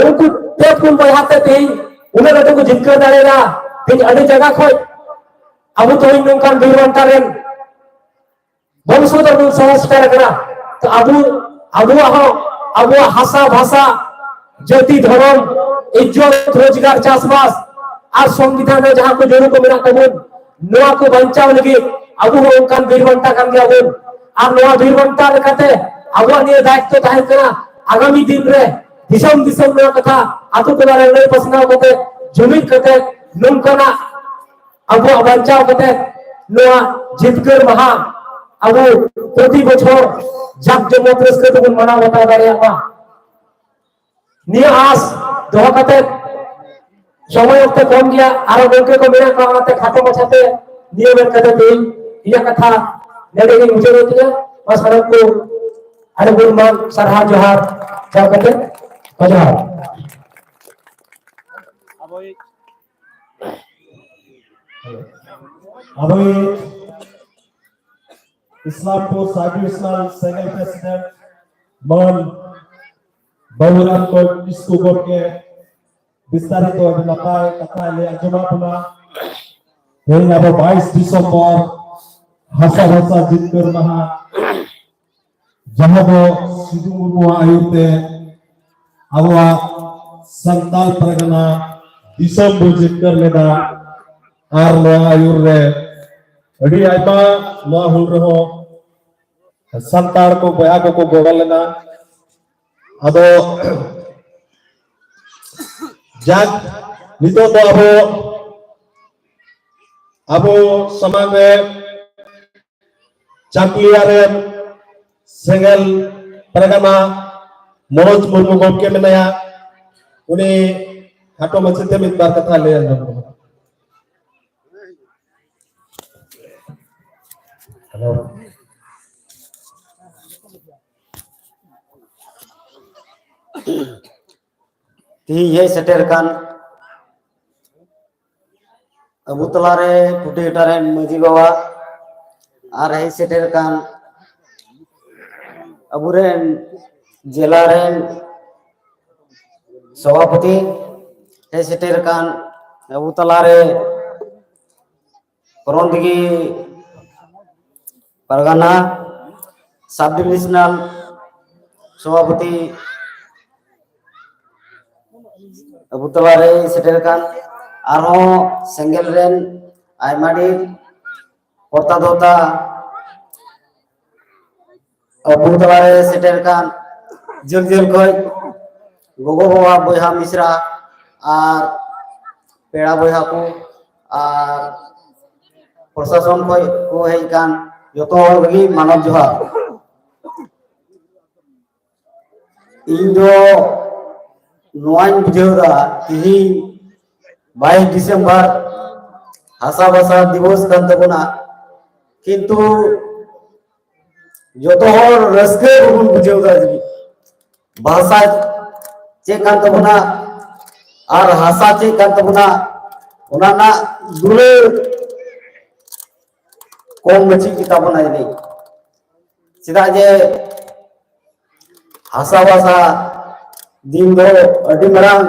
ᱩᱱᱠᱩ ᱯᱮ ᱯᱩᱱ ᱵᱚᱭᱦᱟ ᱛᱮ ᱛᱮᱦᱮᱧ ᱩᱱᱟᱹᱜ ᱞᱟᱹᱴᱩ ᱠᱚ ᱡᱤᱛᱠᱟᱹᱨ ᱫᱟᱲᱮᱭᱟᱫᱟ᱾ ᱛᱮᱦᱮᱧ ᱟᱹᱰᱤ ᱡᱟᱭᱜᱟ ᱠᱷᱚᱱ ᱟᱵᱚ ᱛᱮᱦᱮᱧ ᱱᱚᱝᱠᱟᱱ ᱵᱤᱨ ᱵᱟᱱᱴᱟ ᱨᱮᱱ ᱵᱚᱝᱥᱚ ᱫᱚ ᱵᱚᱱ ᱥᱚᱦᱚ ᱥᱮᱴᱮᱨ ᱟᱠᱟᱱᱟ᱾ ᱛᱚ ᱟᱵᱚ, ᱟᱵᱚᱣᱟᱜ ᱦᱚᱸ, ᱟᱵᱚᱣᱟᱜ ᱦᱟᱥᱟ ᱵᱷᱟᱥᱟ, ᱡᱟᱹᱛᱤ ᱫᱷᱚᱨᱚᱢ, ᱤᱡᱽᱡᱚᱛ ᱨᱳᱡᱽᱜᱟᱨ, ᱪᱟᱥᱵᱟᱥ ᱟᱨ ᱥᱚᱝᱵᱤᱫᱷᱟᱱ ᱨᱮ ᱡᱟᱦᱟᱸ ᱠᱚ ᱡᱩᱲᱩ ᱠᱚ ᱢᱮᱱᱟᱜ ᱛᱟᱵᱚᱱ, ᱱᱚᱣᱟ ᱠᱚ ᱵᱟᱧᱪᱟᱣ ᱞᱟᱹᱜᱤᱫ ᱟᱵᱚ ᱦᱚᱸ ᱚᱱᱠᱟᱱ ᱵᱤᱨ ᱵᱟᱱᱴᱟ ᱠᱟᱱ ᱜᱮᱭᱟ ᱵᱚᱱ᱾ ᱟᱨ ᱱᱚᱣᱟ ᱵᱤᱨ ᱵᱟᱱᱴᱟ ᱞᱮᱠᱟᱛᱮ ᱟᱵᱚᱣᱟᱜ ᱱᱤᱭᱟᱹ ᱫᱟᱭᱤᱛᱛᱚ ᱛᱟᱦᱮᱸ ᱠᱟᱱᱟ, ᱟᱜᱟᱢᱤ ᱫᱤᱱ ᱨᱮ ᱫᱤᱥᱚᱢ ᱫᱤᱥᱚᱢ ᱱᱚᱣᱟ ᱠᱟᱛᱷᱟ ᱟᱛᱳ ᱴᱚᱞᱟ ᱨᱮ ᱞᱟᱹᱭ ᱯᱟᱥᱱᱟᱣ ᱠᱟᱛᱮ, ᱡᱩᱢᱤᱫ ᱠᱟᱛᱮ ᱱᱚᱝᱠᱟᱱᱟᱜ ᱟᱵᱚᱣᱟᱜ ᱵᱟᱧᱪᱟᱣ ᱠᱟᱛᱮ ᱱᱚᱣᱟ ᱡᱤᱛᱠᱟᱹᱨ ᱢᱟᱦᱟ ᱟᱵᱚ ᱯᱨᱚᱛᱤ ᱵᱚᱪᱷᱚᱨ ᱡᱟᱠ ᱡᱚᱢᱚᱠ ᱨᱟᱹᱥᱠᱟᱹ ᱛᱮᱵᱚᱱ ᱢᱟᱱᱟᱣ ᱵᱟᱛᱟᱣ ᱫᱟᱲᱮᱭᱟᱜ ᱢᱟ᱾ ᱱᱤᱭᱟᱹ ᱟᱥ ᱫᱚᱦᱚ ᱠᱟᱛᱮ, ᱥᱚᱢᱚᱭ ᱚᱠᱛᱮ ᱠᱚᱢ ᱜᱮᱭᱟ, ᱟᱨᱚ ᱜᱚᱢᱠᱮ ᱠᱚ ᱢᱮᱱᱟᱜ ᱠᱚᱣᱟ, ᱚᱱᱟᱛᱮ ᱠᱷᱟᱴᱚ ᱢᱟᱪᱷᱟᱛᱮ ᱱᱤᱭᱟᱹ ᱢᱮᱱ ᱠᱟᱛᱮ ᱛᱮᱦᱮᱧ ᱤᱧᱟᱹᱜ ᱠᱟᱛᱷᱟ ᱱᱚᱰᱮ ᱜᱤᱧ ᱢᱩᱪᱟᱹᱫ ᱛᱤᱧᱟ᱾ ᱢᱟ ᱥᱟᱱᱟᱢ ᱠᱚ ᱟᱹᱰᱤ ᱜᱩᱱᱢᱟᱱ ᱥᱟᱨᱦᱟᱣ ᱡᱚᱦᱟᱨ ᱪᱟᱞ ᱠᱟᱛᱮ ᱡᱚᱦᱟᱨ᱾ ᱟᱵᱚᱭᱤᱡ ᱟᱵᱚᱭᱤᱡ ᱤᱥᱞᱟᱢᱯᱩᱨ ᱥᱟᱵ ᱰᱤᱵᱤᱡᱚᱱᱟᱞ ᱥᱮᱸᱜᱮᱞ ᱯᱨᱮᱥᱤᱰᱮᱱᱴ ᱢᱟᱹᱱ ᱵᱟᱵᱩᱨᱟᱢ ᱠᱚ ᱠᱤᱥᱠᱩ ᱜᱚᱢᱠᱮ ᱵᱤᱥᱛᱟᱨᱤᱛ ᱟᱹᱰᱤ ᱱᱟᱯᱟᱭ ᱠᱟᱛᱷᱟ ᱞᱟᱹᱭ ᱟᱸᱡᱚᱢᱟᱜ ᱵᱚᱱᱟ᱾ ᱛᱮᱦᱮᱧ ᱟᱵᱚ ᱵᱟᱭᱤᱥ ᱰᱤᱥᱮᱢᱵᱚᱨ ᱦᱟᱥᱟ ᱵᱷᱟᱥᱟ ᱡᱤᱛᱠᱟᱹᱨ ᱢᱟᱦᱟ, ᱡᱟᱦᱟᱸ ᱫᱚ ᱥᱤᱫᱩ ᱢᱩᱨᱢᱩᱣᱟᱜ ᱟᱹᱭᱩᱨ ᱛᱮ ᱟᱵᱚᱣᱟᱜ ᱥᱟᱱᱛᱟᱲ ᱯᱟᱨᱜᱟᱱᱟ ᱫᱤᱥᱚᱢ ᱵᱚ ᱡᱤᱛᱠᱟᱹᱨ ᱞᱮᱫᱟ᱾ ᱟᱨ ᱱᱚᱣᱟ ᱟᱹᱭᱩᱨ ᱨᱮ ᱟᱹᱰᱤ ᱟᱭᱢᱟ ᱱᱚᱣᱟ ᱦᱩᱞ ᱨᱮᱦᱚᱸ ᱥᱟᱱᱛᱟᱲ ᱠᱚ ᱵᱚᱭᱦᱟ ᱠᱚᱠᱚ ᱜᱚᱲᱚ ᱞᱮᱱᱟ᱾ ᱟᱫᱚ ᱡᱟᱠ, ᱱᱤᱛᱚᱜ ᱫᱚ ᱟᱵᱚ, ᱟᱵᱚ ᱥᱟᱢᱟᱝ ᱨᱮ ᱪᱟᱠᱩᱞᱤᱭᱟ ᱨᱮᱱ ᱥᱮᱸᱜᱮᱞ ᱯᱟᱨᱜᱟᱱᱟ ᱢᱚᱱᱳᱡᱽ ᱢᱩᱨᱢᱩ ᱜᱚᱢᱠᱮ ᱢᱮᱱᱟᱭᱟ᱾ ᱩᱱᱤ ᱠᱷᱟᱴᱚ ᱢᱟᱪᱷᱟᱛᱮ ᱢᱤᱫ ᱵᱟᱨ ᱠᱟᱛᱷᱟ ᱞᱟᱹᱭ ᱟᱸᱡᱚᱢ ᱵᱚᱱᱟ᱾ ᱦᱮᱞᱳ᱾ ᱛᱮᱦᱮᱧ ᱦᱮᱡ ᱥᱮᱴᱮᱨ ᱟᱠᱟᱱ ᱟᱵᱚ ᱛᱟᱞᱟᱨᱮ ᱯᱩᱴᱤᱦᱟᱴᱟ ᱨᱮᱱ ᱢᱟᱹᱡᱷᱤ ᱵᱟᱵᱟ ᱟᱨ ᱦᱮᱡ ᱥᱮᱴᱮᱨ ᱟᱠᱟᱱ ᱟᱵᱚᱨᱮᱱ ᱡᱮᱞᱟ ᱨᱮᱱ ᱥᱚᱵᱷᱟᱯᱚᱛᱤ, ᱦᱮᱡ ᱥᱮᱴᱮᱨ ᱟᱠᱟᱱ ᱟᱵᱚ ᱛᱟᱞᱟᱨᱮ ᱠᱚᱨᱚᱱᱫᱤᱜᱷᱤ ᱯᱟᱨᱜᱟᱱᱟ, ᱥᱟᱵ ᱰᱤᱵᱷᱤᱡᱚᱱᱟᱞ ᱥᱚᱵᱷᱟᱯᱚᱛᱤ ᱟᱵᱚ ᱛᱟᱞᱟᱨᱮ ᱥᱮᱴᱮᱨ ᱟᱠᱟᱱ, ᱟᱨᱦᱚᱸ ᱥᱮᱸᱜᱮᱞ ᱨᱮᱱ ᱟᱭᱢᱟ ᱰᱷᱮᱨ ᱠᱚᱨᱛᱟ ᱫᱚᱛᱟ ᱟᱵᱚ ᱛᱟᱞᱟᱨᱮ ᱥᱮᱴᱮᱨ ᱟᱠᱟᱱ, ᱡᱷᱟᱹᱞ ᱡᱷᱟᱹᱞ ᱠᱷᱚᱱ ᱜᱚᱜᱚ ᱵᱟᱵᱟ ᱵᱚᱭᱦᱟ ᱢᱤᱥᱨᱟ ᱟᱨ ᱯᱮᱲᱟ ᱵᱚᱭᱦᱟ ᱠᱚ ᱟᱨ ᱯᱨᱚᱥᱟᱥᱚᱱ ᱠᱷᱚᱱ ᱠᱚ ᱦᱮᱡ ᱟᱠᱟᱱ ᱡᱚᱛᱚ ᱦᱚᱲ ᱞᱟᱹᱜᱤᱫ ᱢᱟᱱᱚᱛ ᱡᱚᱦᱟᱨ᱾ ᱤᱧ ᱫᱚ ᱱᱚᱣᱟᱧ ᱵᱩᱡᱷᱟᱹᱣ ᱮᱫᱟ, ᱛᱤᱦᱤᱧ ᱵᱟᱭᱤᱥ ᱰᱤᱥᱮᱢᱵᱚᱨ ᱦᱟᱥᱟ ᱵᱷᱟᱥᱟ ᱫᱤᱵᱚᱥ ᱠᱟᱱ ᱛᱟᱵᱚᱱᱟ, ᱠᱤᱱᱛᱩ ᱡᱚᱛᱚ ᱦᱚᱲ ᱨᱟᱹᱥᱠᱟᱹ ᱵᱟᱵᱚᱱ ᱵᱩᱡᱷᱟᱹᱣ ᱮᱫᱟ ᱡᱮ ᱵᱷᱟᱥᱟ ᱪᱮᱫ ᱠᱟᱱ ᱛᱟᱵᱚᱱᱟ ᱟᱨ ᱦᱟᱥᱟ ᱪᱮᱫ ᱠᱟᱱ ᱛᱟᱵᱚᱱᱟ, ᱚᱱᱟ ᱨᱮᱱᱟᱜ ᱫᱩᱞᱟᱹᱲ ᱠᱚᱢ ᱢᱟᱹᱪᱷᱤ ᱜᱮᱛᱟ ᱵᱚᱱᱟ ᱡᱟᱹᱱᱤᱡ᱾ ᱪᱮᱫᱟᱜ ᱡᱮ ᱦᱟᱥᱟ ᱵᱷᱟᱥᱟ ᱫᱤᱱ ᱫᱚ ᱟᱹᱰᱤ ᱢᱟᱨᱟᱝ,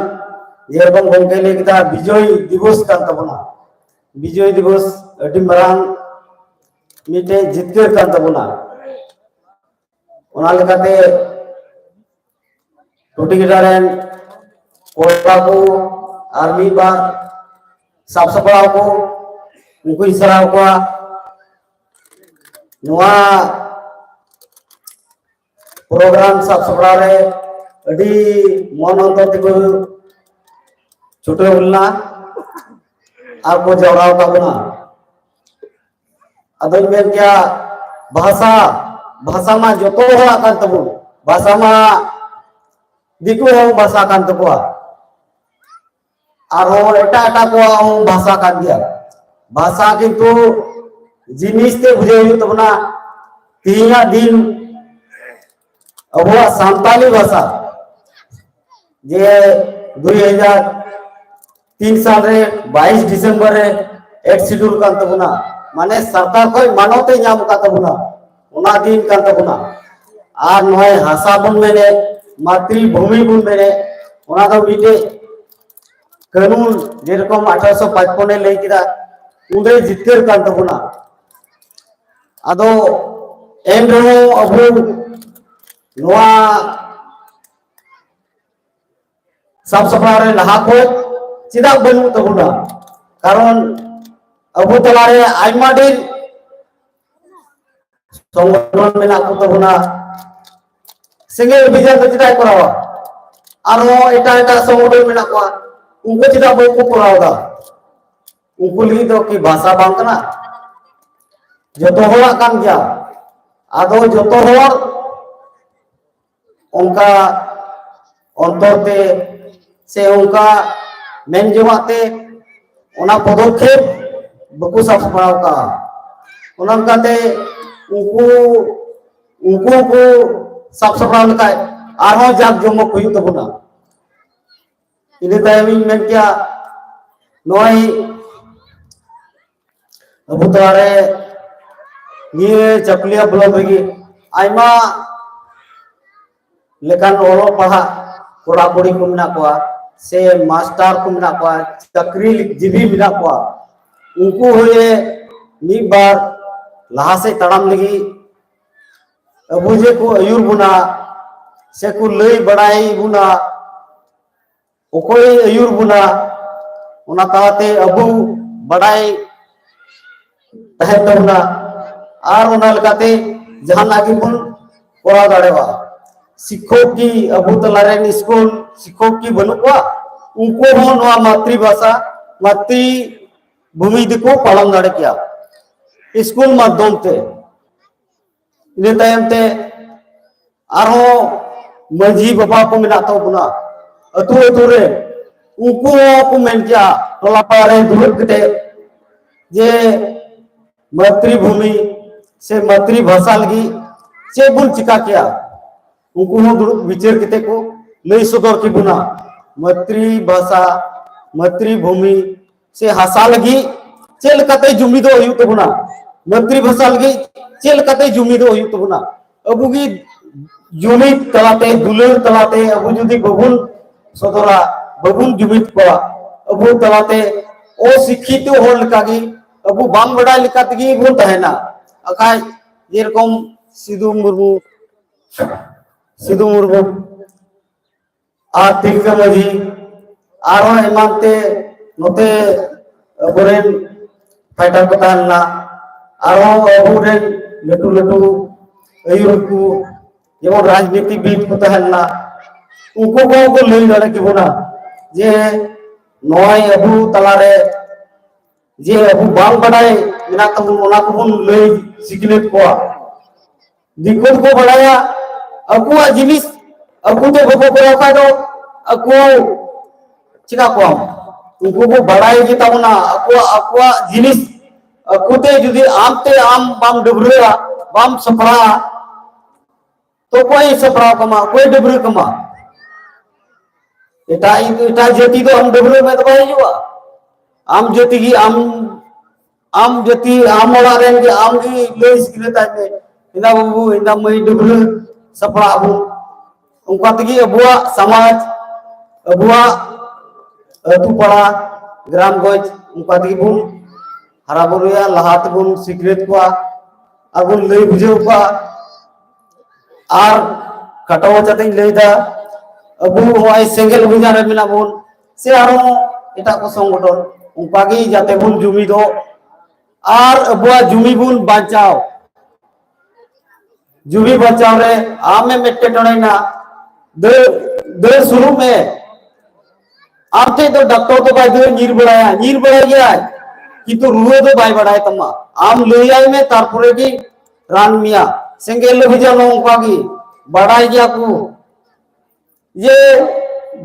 ᱡᱮᱨᱚᱠᱚᱢ ᱜᱚᱢᱠᱮ ᱞᱟᱹᱭ ᱠᱮᱫᱟ, ᱵᱤᱡᱚᱭ ᱫᱤᱵᱚᱥ ᱠᱟᱱ ᱛᱟᱵᱚᱱᱟ᱾ ᱵᱤᱡᱚᱭ ᱫᱤᱵᱚᱥ ᱟᱹᱰᱤ ᱢᱟᱨᱟᱝ ᱢᱤᱫᱴᱮᱡ ᱡᱤᱛᱠᱟᱹᱨ ᱠᱟᱱ ᱛᱟᱵᱚᱱᱟ᱾ ᱚᱱᱟ ᱞᱮᱠᱟᱛᱮ ᱴᱩᱴᱤ ᱜᱮᱰᱟ ᱨᱮᱱ ᱠᱚᱲᱟ ᱠᱚ ᱟᱨ ᱢᱤᱫ ᱵᱟᱨ ᱥᱟᱵ ᱥᱟᱯᱲᱟᱣ ᱠᱚ, ᱩᱱᱠᱩᱧ ᱥᱟᱨᱦᱟᱣ ᱠᱚᱣᱟ᱾ ᱱᱚᱣᱟ ᱯᱨᱳᱜᱨᱟᱢ ᱥᱟᱵ ᱥᱟᱯᱲᱟᱣ ᱨᱮ ᱟᱹᱰᱤ ᱢᱚᱱ ᱚᱱᱛᱚᱨ ᱛᱮᱠᱚ ᱪᱷᱩᱴᱟᱹᱣ ᱞᱮᱱᱟ ᱟᱨ ᱠᱚ ᱡᱟᱣᱨᱟ ᱟᱠᱟᱫ ᱵᱚᱱᱟ᱾ ᱟᱫᱚᱧ ᱢᱮᱱ ᱠᱮᱭᱟ, ᱵᱷᱟᱥᱟ, ᱵᱷᱟᱥᱟ ᱢᱟ ᱡᱚᱛᱚ ᱦᱚᱲᱟᱜ ᱠᱟᱱ ᱛᱟᱵᱚᱱ, ᱵᱷᱟᱥᱟ ᱢᱟ ᱫᱤᱠᱩ ᱦᱚᱸ ᱵᱷᱟᱥᱟ ᱠᱟᱱ ᱛᱟᱠᱚᱣᱟ, ᱟᱨᱦᱚᱸ ᱮᱴᱟᱜ ᱮᱴᱟᱜ ᱠᱚᱣᱟᱜ ᱦᱚᱸ ᱵᱷᱟᱥᱟ ᱠᱟᱱ ᱜᱮᱭᱟ᱾ ᱵᱷᱟᱥᱟ ᱠᱤᱱᱛᱩ ᱡᱤᱱᱤᱥ ᱛᱮ ᱵᱩᱡᱷᱟᱹᱣ ᱦᱩᱭᱩᱜ ᱛᱟᱵᱚᱱᱟ᱾ ᱛᱮᱦᱮᱧᱟᱜ ᱫᱤᱱ ᱟᱵᱚᱣᱟᱜ ᱥᱟᱱᱛᱟᱞᱤ ᱵᱷᱟᱥᱟ ᱡᱮ ᱫᱩᱭ ᱦᱟᱡᱟᱨ ᱛᱤᱱ ᱥᱟᱞ ᱨᱮ ᱵᱟᱭᱤᱥ ᱰᱤᱥᱮᱢᱵᱚᱨ ᱨᱮ ᱮᱠᱴ ᱥᱤᱰᱩᱞ ᱠᱟᱱ ᱛᱟᱵᱚᱱᱟ, ᱢᱟᱱᱮ ᱥᱚᱨᱠᱟᱨ ᱠᱷᱚᱱ ᱢᱟᱱᱚᱛ ᱮ ᱧᱟᱢ ᱟᱠᱟᱫ ᱛᱟᱵᱚᱱᱟ, ᱚᱱᱟ ᱫᱤᱱ ᱠᱟᱱ ᱛᱟᱵᱚᱱᱟ᱾ ᱟᱨ ᱱᱚᱜᱼᱚᱭ ᱦᱟᱥᱟ ᱵᱚᱱ ᱢᱮᱱᱮᱫ, ᱢᱟᱛᱨᱤ ᱵᱷᱩᱢᱤ ᱵᱚᱱ ᱢᱮᱱᱮᱫ, ᱚᱱᱟ ᱫᱚ ᱢᱤᱫᱴᱮᱡ ᱠᱟᱹᱱᱩᱱ, ᱡᱮᱨᱚᱠᱚᱢ ᱟᱴᱷᱟᱨᱚᱥᱚ ᱯᱟᱸᱪᱯᱚᱱ ᱮ ᱞᱟᱹᱭ ᱠᱮᱫᱟ, ᱩᱱᱨᱮ ᱡᱤᱛᱠᱟᱹᱨ ᱠᱟᱱ ᱛᱟᱵᱚᱱᱟ᱾ ᱟᱫᱚ ᱮᱱ ᱨᱮᱦᱚᱸ ᱟᱵᱚ ᱱᱚᱣᱟ ᱥᱟᱵ ᱥᱟᱯᱲᱟᱣ ᱨᱮ ᱞᱟᱦᱟ ᱠᱷᱚᱱ ᱪᱮᱫᱟᱜ ᱵᱟᱹᱱᱩᱜ ᱛᱟᱵᱚᱱᱟ? ᱠᱟᱨᱚᱱ ᱟᱵᱚ ᱛᱟᱞᱟᱨᱮ ᱟᱭᱢᱟ ᱰᱷᱮᱨ ᱥᱚᱝᱜᱚᱴᱷᱚᱱ ᱢᱮᱱᱟᱜ ᱠᱚ ᱛᱟᱵᱚᱱᱟ᱾ ᱥᱮᱸᱜᱮᱞ ᱚᱵᱷᱤᱡᱟᱱ ᱫᱚ ᱪᱮᱫᱟᱜ ᱮ ᱠᱚᱨᱟᱣᱟ? ᱟᱨᱦᱚᱸ ᱮᱴᱟᱜ ᱮᱴᱟᱜ ᱥᱚᱝᱜᱚᱴᱷᱚᱱ ᱢᱮᱱᱟᱜ ᱠᱚᱣᱟ, ᱩᱱᱠᱩ ᱪᱮᱫᱟᱜ ᱵᱟᱠᱚ ᱠᱚᱨᱟᱣ ᱮᱫᱟ? ᱩᱱᱠᱩ ᱞᱟᱹᱜᱤᱫ ᱫᱚ ᱠᱤ ᱵᱷᱟᱥᱟ ᱵᱟᱝ ᱠᱟᱱᱟ? ᱡᱚᱛᱚ ᱦᱚᱲᱟᱜ ᱠᱟᱱ ᱜᱮᱭᱟ᱾ ᱟᱫᱚ ᱡᱚᱛᱚ ᱦᱚᱲ ᱚᱱᱠᱟ ᱚᱱᱛᱚᱨ ᱛᱮ ᱥᱮ ᱚᱱᱠᱟ ᱢᱮᱱ ᱡᱚᱝᱟᱜ ᱛᱮ ᱚᱱᱟ ᱯᱚᱫᱚᱠᱷᱮᱯ ᱵᱟᱠᱚ ᱥᱟᱵ ᱥᱟᱯᱲᱟᱣ ᱠᱟᱜᱼᱟ᱾ ᱚᱱᱟ ᱞᱮᱠᱟᱛᱮ ᱩᱱᱠᱩ ᱩᱱᱠᱩ ᱠᱚ ᱥᱟᱵ ᱥᱟᱯᱲᱟᱣ ᱞᱮᱠᱷᱟᱡ ᱟᱨᱦᱚᱸ ᱡᱟᱠ ᱡᱚᱢᱚᱠ ᱦᱩᱭᱩᱜ ᱛᱟᱵᱚᱱᱟ᱾ ᱤᱱᱟᱹ ᱛᱟᱭᱚᱢ ᱤᱧ ᱢᱮᱱ ᱠᱮᱭᱟ, ᱱᱚᱜᱼᱚᱭ ᱟᱵᱚ ᱛᱟᱞᱟᱨᱮ ᱱᱤᱭᱟᱹ ᱪᱟᱹᱠᱩᱞᱤᱭᱟᱹ ᱵᱞᱚᱠ ᱨᱮᱜᱮ ᱟᱭᱢᱟ ᱞᱮᱠᱟᱱ ᱚᱞᱚᱜ ᱯᱟᱲᱦᱟᱜ ᱠᱚᱲᱟ ᱠᱩᱲᱤ ᱠᱚ ᱢᱮᱱᱟᱜ ᱠᱚᱣᱟ, ᱥᱮ ᱢᱟᱥᱴᱟᱨ ᱠᱚ ᱢᱮᱱᱟᱜ ᱠᱚᱣᱟ, ᱪᱟᱹᱠᱨᱤ ᱡᱤᱵᱤ ᱢᱮᱱᱟᱜ ᱠᱚᱣᱟ, ᱩᱱᱠᱩ ᱦᱚᱸ ᱢᱤᱫ ᱵᱟᱨ ᱞᱟᱦᱟ ᱥᱮᱫ ᱛᱟᱲᱟᱢ ᱞᱟᱹᱜᱤᱫ ᱟᱵᱚ ᱡᱮ ᱠᱚ ᱟᱹᱭᱩᱨ ᱵᱚᱱᱟ ᱥᱮ ᱠᱚ ᱞᱟᱹᱭ ᱵᱟᱲᱟᱭ ᱵᱚᱱᱟ, ᱚᱠᱚᱭ ᱟᱹᱭᱩᱨ ᱵᱚᱱᱟ, ᱚᱱᱟ ᱛᱟᱞᱟᱛᱮ ᱟᱵᱚ ᱵᱟᱰᱟᱭ ᱛᱟᱦᱮᱱ ᱛᱟᱵᱚᱱᱟ᱾ ᱟᱨ ᱚᱱᱟ ᱞᱮᱠᱟᱛᱮ ᱡᱟᱦᱟᱱᱟᱜ ᱜᱮᱵᱚᱱ ᱠᱚᱨᱟᱣ ᱫᱟᱲᱮᱭᱟᱜᱼᱟ᱾ ᱥᱤᱠᱠᱷᱚᱠ ᱠᱤ ᱟᱵᱚ ᱛᱟᱞᱟᱨᱮᱱ ᱥᱠᱩᱞ ᱥᱤᱠᱠᱷᱚᱠ ᱠᱤ ᱵᱟᱹᱱᱩᱜ ᱠᱚᱣᱟ? ᱩᱱᱠᱩ ᱦᱚᱸ ᱱᱚᱣᱟ ᱢᱟᱛᱨᱤ ᱵᱷᱟᱥᱟ, ᱢᱟᱛᱨᱤ ᱵᱷᱩᱢᱤ ᱫᱚᱠᱚ ᱯᱟᱞᱚᱱ ᱫᱟᱲᱮ ᱠᱮᱭᱟ ᱥᱠᱩᱞ ᱢᱟᱫᱽᱫᱷᱚᱢ ᱛᱮ᱾ ᱤᱱᱟᱹ ᱛᱟᱭᱚᱢ ᱛᱮ ᱟᱨᱦᱚᱸ ᱢᱟᱹᱡᱷᱤ ᱵᱟᱵᱟ ᱠᱚ ᱢᱮᱱᱟᱜ ᱛᱟᱵᱚᱱᱟ ᱟᱹᱛᱩ ᱟᱹᱛᱩ ᱨᱮ, ᱩᱱᱠᱩ ᱦᱚᱸ ᱠᱚ ᱢᱮᱱ ᱠᱮᱭᱟ ᱴᱚᱞᱟ ᱯᱟᱲᱟ ᱨᱮ ᱫᱩᱲᱩᱵ ᱠᱟᱛᱮ ᱡᱮ ᱢᱟᱛᱨᱤ ᱵᱷᱩᱢᱤ ᱥᱮ ᱢᱟᱛᱨᱤ ᱵᱷᱟᱥᱟ ᱞᱟᱹᱜᱤᱫ ᱪᱮᱫ ᱵᱚᱱ ᱪᱤᱠᱟ ᱠᱮᱭᱟ? ᱩᱱᱠᱩ ᱦᱚᱸ ᱫᱩᱲᱩᱵ ᱵᱤᱪᱟᱹᱨ ᱠᱟᱛᱮ ᱠᱚ ᱞᱟᱹᱭ ᱥᱚᱫᱚᱨ ᱠᱮᱵᱚᱱᱟ᱾ ᱢᱟᱛᱨᱤ ᱵᱷᱟᱥᱟ, ᱢᱟᱛᱨᱤ ᱵᱷᱩᱢᱤ ᱥᱮ ᱦᱟᱥᱟ ᱞᱟᱹᱜᱤᱫ ᱪᱮᱫ ᱞᱮᱠᱟᱛᱮ ᱡᱩᱢᱤᱫᱚᱜ ᱦᱩᱭᱩᱜ ᱛᱟᱵᱚᱱᱟ, ᱢᱟᱛᱨᱤ ᱵᱷᱟᱥᱟ ᱞᱟᱹᱜᱤᱫ ᱪᱮᱫ ᱞᱮᱠᱟᱛᱮ ᱡᱩᱢᱤᱫᱚᱜ ᱦᱩᱭᱩᱜ ᱛᱟᱵᱚᱱᱟ᱾ ᱟᱵᱚ ᱜᱮ ᱡᱩᱢᱤᱫ ᱛᱟᱞᱟᱛᱮ, ᱫᱩᱞᱟᱹᱲ ᱛᱟᱞᱟᱛᱮ ᱟᱵᱚ ᱡᱩᱫᱤ ᱵᱟᱵᱚᱱ ᱥᱚᱫᱚᱨᱟ, ᱵᱟᱵᱚᱱ ᱡᱩᱢᱤᱫ ᱠᱚᱣᱟ, ᱟᱵᱚ ᱛᱟᱞᱟᱛᱮ ᱚᱥᱤᱠᱠᱷᱤᱛᱚ ᱦᱚᱲ ᱞᱮᱠᱟᱜᱮ, ᱟᱵᱚ ᱵᱟᱝ ᱵᱟᱰᱟᱭ ᱞᱮᱠᱟ ᱛᱮᱜᱮ ᱵᱚᱱ ᱛᱟᱦᱮᱱᱟ᱾ ᱟᱠᱷᱟᱡ ᱡᱮᱨᱚᱠᱚᱢ ᱥᱤᱫᱩ ᱢᱩᱨᱢᱩ, ᱥᱤᱫᱩ ᱢᱩᱨᱢᱩ ᱟᱨ ᱛᱤᱞᱠᱟᱹ ᱢᱟᱹᱡᱷᱤ, ᱟᱨᱦᱚᱸ ᱮᱢᱟᱱ ᱛᱮ ᱱᱚᱛᱮ ᱟᱵᱚᱨᱮᱱ ᱯᱷᱟᱭᱴᱟᱨ ᱠᱚ ᱛᱟᱦᱮᱸ ᱞᱮᱱᱟ, ᱟᱨᱦᱚᱸ ᱟᱵᱚᱨᱮᱱ ᱞᱟᱹᱴᱩ ᱞᱟᱹᱴᱩ ᱟᱹᱭᱩᱨ ᱠᱚ, ᱡᱮᱢᱚᱱ ᱨᱟᱡᱽᱱᱤᱛᱤᱵᱤᱫ ᱠᱚ ᱛᱟᱦᱮᱸ ᱞᱮᱱᱟ, ᱩᱱᱠᱩ ᱠᱚᱦᱚᱸ ᱠᱚ ᱞᱟᱹᱭ ᱫᱟᱲᱮ ᱠᱮᱵᱚᱱᱟ ᱡᱮ ᱱᱚᱜᱼᱚᱭ ᱟᱵᱚ ᱛᱟᱞᱟᱨᱮ ᱡᱮ ᱟᱵᱚ ᱵᱟᱝ ᱵᱟᱰᱟᱭ ᱢᱮᱱᱟᱜ ᱛᱟᱵᱚᱱ, ᱚᱱᱟ ᱠᱚᱵᱚᱱ ᱞᱟᱹᱭ ᱥᱤᱠᱷᱱᱟᱹᱛ ᱠᱚᱣᱟ᱾ ᱫᱤᱠᱩ ᱫᱚᱠᱚ ᱵᱟᱲᱟᱭᱟ ᱟᱠᱚᱣᱟᱜ ᱡᱤᱱᱤᱥ, ᱟᱠᱚ ᱛᱮ ᱵᱟᱠᱚ ᱠᱚᱨᱟᱣ ᱠᱷᱟᱡ ᱫᱚ ᱟᱠᱚ ᱪᱮᱠᱟ ᱠᱚᱣᱟᱢ? ᱩᱱᱠᱩ ᱠᱚ ᱵᱟᱲᱟᱭ ᱜᱮ ᱛᱟᱵᱚᱱᱟ ᱟᱠᱚᱣᱟᱜ, ᱟᱠᱚᱣᱟᱜ ᱡᱤᱱᱤᱥ᱾ ᱟᱠᱚ ᱛᱮ ᱡᱩᱫᱤ ᱟᱢ ᱛᱮ ᱟᱢ ᱵᱟᱢ ᱰᱟᱹᱵᱽᱨᱟᱹᱜᱼᱟ, ᱵᱟᱢ ᱥᱟᱯᱲᱟᱜᱼᱟ, ᱛᱚ ᱚᱠᱚᱭ ᱥᱟᱯᱲᱟᱣ ᱠᱟᱢᱟ? ᱚᱠᱚᱭ ᱰᱟᱹᱵᱽᱨᱟᱹ ᱠᱟᱢᱟ? ᱮᱴᱟᱜ, ᱮᱴᱟᱜ ᱡᱟᱹᱛᱤ ᱫᱚ ᱟᱢ ᱰᱟᱹᱵᱽᱨᱟᱹ ᱢᱮ ᱫᱚ ᱵᱟᱭ ᱦᱤᱡᱩᱜᱼᱟ᱾ ᱟᱢ ᱡᱟᱹᱛᱤ ᱜᱮ ᱟᱢ, ᱟᱢ ᱡᱟᱹᱛᱤ, ᱟᱢ ᱚᱲᱟᱜ ᱨᱮᱱ ᱜᱮ ᱟᱢ ᱜᱮ ᱞᱟᱹᱭ ᱥᱤᱠᱷᱱᱟᱹᱛ ᱟᱭ ᱢᱮ, ᱦᱮᱸᱫᱟ ᱵᱟᱹᱵᱩ, ᱦᱮᱸᱫᱟ ᱢᱟᱹᱭ, ᱰᱟᱹᱵᱽᱨᱟᱹ ᱥᱟᱯᱲᱟᱜ ᱟᱵᱚᱱ᱾ ᱚᱱᱠᱟ ᱛᱮᱜᱮ ᱟᱵᱚᱣᱟᱜ ᱥᱚᱢᱟᱡᱽ, ᱟᱵᱚᱣᱟᱜ ᱟᱹᱛᱩ ᱯᱟᱲᱟ, ᱜᱨᱟᱢ ᱜᱚᱸᱡᱽ, ᱚᱱᱠᱟ ᱛᱮᱜᱮ ᱵᱚᱱ ᱦᱟᱨᱟ ᱵᱩᱨᱩᱭᱟ, ᱞᱟᱦᱟ ᱛᱮᱵᱚᱱ ᱥᱤᱠᱷᱱᱟᱹᱛ ᱠᱚᱣᱟ, ᱟᱨ ᱵᱚᱱ ᱞᱟᱹᱭ ᱵᱩᱡᱷᱟᱹᱣ ᱠᱚᱣᱟ᱾ ᱟᱨ ᱠᱷᱟᱴᱚ ᱢᱟᱪᱷᱟᱛᱮᱧ ᱞᱟᱹᱭᱫᱟ, ᱟᱵᱚ ᱱᱚᱜᱼᱚᱭ ᱥᱮᱸᱜᱮᱞ ᱚᱵᱷᱤᱡᱟᱱ ᱨᱮ ᱢᱮᱱᱟᱜ ᱵᱚᱱ, ᱥᱮ ᱟᱨᱦᱚᱸ ᱮᱴᱟᱜ ᱠᱚ ᱥᱚᱝᱜᱚᱴᱷᱚᱱ, ᱚᱱᱠᱟᱜᱮ ᱡᱟᱛᱮ ᱵᱚᱱ ᱡᱩᱢᱤᱫᱚᱜ ᱟᱨ ᱟᱵᱚᱣᱟᱜ ᱡᱩᱢᱤ ᱵᱚᱱ ᱵᱟᱧᱪᱟᱣ᱾ ᱡᱩᱢᱤ ᱵᱟᱧᱪᱟᱣ ᱨᱮ ᱟᱢᱮᱢ ᱮᱴᱠᱮᱴᱚᱬᱮᱭᱮᱱᱟ, ᱫᱟᱹᱲ, ᱫᱟᱹᱲ ᱥᱩᱨᱩᱜ ᱢᱮ᱾ ᱟᱢ ᱴᱷᱮᱡ ᱫᱚ ᱰᱟᱠᱛᱚᱨ ᱫᱚ ᱵᱟᱭ ᱫᱟᱹᱲ ᱧᱤᱨ ᱵᱟᱲᱟᱭᱟ, ᱧᱤᱨ ᱵᱟᱲᱟᱭ ᱜᱮᱭᱟᱭ, ᱠᱤᱱᱛᱩ ᱨᱩᱣᱟᱹ ᱫᱚ ᱵᱟᱭ ᱵᱟᱲᱟᱭ ᱛᱟᱢᱟ᱾ ᱟᱢ ᱞᱟᱹᱭᱟᱭ ᱢᱮ, ᱛᱟᱨᱯᱚᱨᱮ ᱜᱮ ᱨᱟᱱ ᱢᱮᱭᱟ᱾ ᱥᱮᱸᱜᱮᱞ ᱚᱵᱷᱤᱡᱟᱱ ᱦᱚᱸ ᱚᱱᱠᱟ ᱜᱮ, ᱵᱟᱲᱟᱭ ᱜᱮᱭᱟ ᱠᱚ ᱡᱮ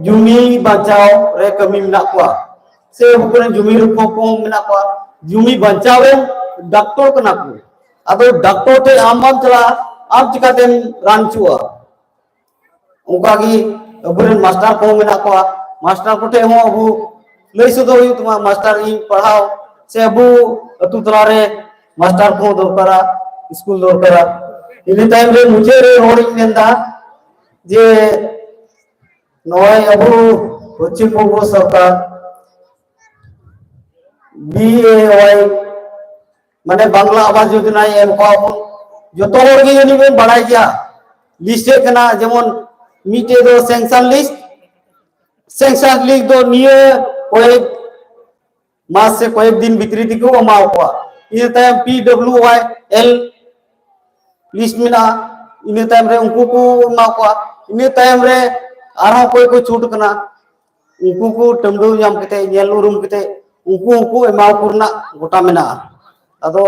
ᱡᱩᱢᱤ ᱵᱟᱧᱪᱟᱣ ᱨᱮ ᱠᱟᱹᱢᱤ ᱢᱮᱱᱟᱜ ᱠᱚᱣᱟ, ᱥᱮ ᱟᱵᱚ ᱠᱚᱨᱮᱱ ᱡᱩᱢᱤ ᱨᱚᱠᱠᱷᱚᱠ ᱠᱚᱦᱚᱸ ᱢᱮᱱᱟᱜ ᱠᱚᱣᱟ, ᱡᱩᱢᱤ ᱵᱟᱧᱪᱟᱣ ᱨᱮᱱ ᱰᱟᱠᱛᱚᱨ ᱠᱟᱱᱟ ᱠᱚ᱾ ᱟᱫᱚ ᱰᱟᱠᱛᱚᱨ ᱴᱷᱮᱡ ᱟᱢ ᱵᱟᱢ ᱪᱟᱞᱟᱜᱼᱟ, ᱟᱢ ᱪᱤᱠᱟᱛᱮᱢ ᱨᱟᱱ ᱦᱚᱪᱚᱜᱼᱟ? ᱚᱱᱠᱟᱜᱮ ᱟᱵᱚᱨᱮᱱ ᱢᱟᱥᱴᱟᱨ ᱠᱚᱦᱚᱸ ᱢᱮᱱᱟᱜ ᱠᱚᱣᱟ, ᱢᱟᱥᱴᱟᱨ ᱠᱚᱴᱷᱮᱡ ᱦᱚᱸ ᱟᱵᱚ ᱞᱟᱹᱭ ᱥᱚᱫᱚᱨ ᱦᱩᱭᱩᱜ ᱛᱟᱢᱟ, ᱢᱟᱥᱴᱟᱨ ᱤᱧ ᱯᱟᱲᱦᱟᱣ, ᱥᱮ ᱟᱵᱚ ᱟᱹᱛᱩ ᱛᱟᱞᱟᱨᱮ ᱢᱟᱥᱴᱟᱨ ᱠᱚᱦᱚᱸ ᱫᱚᱨᱠᱟᱨᱟ, ᱥᱠᱩᱞ ᱫᱚᱨᱠᱟᱨᱟ᱾ ᱤᱱᱟᱹ ᱛᱟᱭᱚᱢ ᱨᱮ ᱢᱩᱪᱟᱹᱫ ᱨᱮ ᱨᱚᱲᱤᱧ ᱢᱮᱱᱫᱟ ᱡᱮ ᱱᱚᱜᱼᱚᱭ ᱟᱵᱚ ᱯᱚᱪᱷᱤᱢ ᱵᱚᱝᱜᱚ ᱥᱚᱨᱠᱟᱨ ᱵᱤ ᱮ ᱣᱟᱭ, ᱢᱟᱱᱮ ᱵᱟᱝᱞᱟ ᱟᱵᱟᱥ ᱡᱳᱡᱚᱱᱟᱭ ᱮᱢ ᱠᱟᱣᱟ ᱵᱚᱱ, ᱡᱚᱛᱚ ᱦᱚᱲ ᱜᱮ ᱡᱟᱹᱱᱤᱡ ᱵᱚᱱ ᱵᱟᱲᱟᱭ ᱜᱮᱭᱟ, ᱞᱤᱥᱴ ᱦᱮᱡ ᱠᱟᱱᱟ, ᱡᱮᱢᱚᱱ ᱢᱤᱫᱴᱮᱡ ᱫᱚ ᱥᱮᱝᱥᱟᱱ ᱞᱤᱥᱴ, ᱥᱮᱝᱥᱟᱱ ᱞᱤᱥᱴ ᱫᱚ ᱱᱤᱭᱟᱹ ᱠᱚᱭᱮᱠ ᱢᱟᱥ ᱥᱮ ᱠᱚᱭᱮᱠ ᱫᱤᱱ ᱵᱷᱤᱛᱨᱤ ᱛᱮᱠᱚ ᱮᱢᱟ ᱠᱚᱣᱟ᱾ ᱤᱱᱟᱹ ᱛᱟᱭᱚᱢ P W Y L list ᱢᱮᱱᱟᱜᱼᱟ, ᱤᱱᱟᱹ ᱛᱟᱭᱚᱢ ᱨᱮ ᱩᱱᱠᱩ ᱠᱚ ᱮᱢᱟ ᱠᱚᱣᱟ, ᱤᱱᱟᱹ ᱛᱟᱭᱚᱢ ᱨᱮ ᱟᱨᱦᱚᱸ ᱚᱠᱚᱭ ᱠᱚ ᱪᱷᱩᱴ ᱠᱟᱱᱟ, ᱩᱱᱠᱩ ᱠᱚ ᱴᱟᱹᱢᱰᱟᱹᱣ ᱧᱟᱢ ᱠᱟᱛᱮ, ᱧᱮᱞ ᱩᱨᱩᱢ ᱠᱟᱛᱮ, ᱩᱱᱠᱩ ᱩᱱᱠᱩ ᱮᱢᱟ ᱠᱚ ᱨᱮᱱᱟᱜ ᱜᱚᱴᱟ ᱢᱮᱱᱟᱜᱼᱟ᱾ ᱟᱫᱚ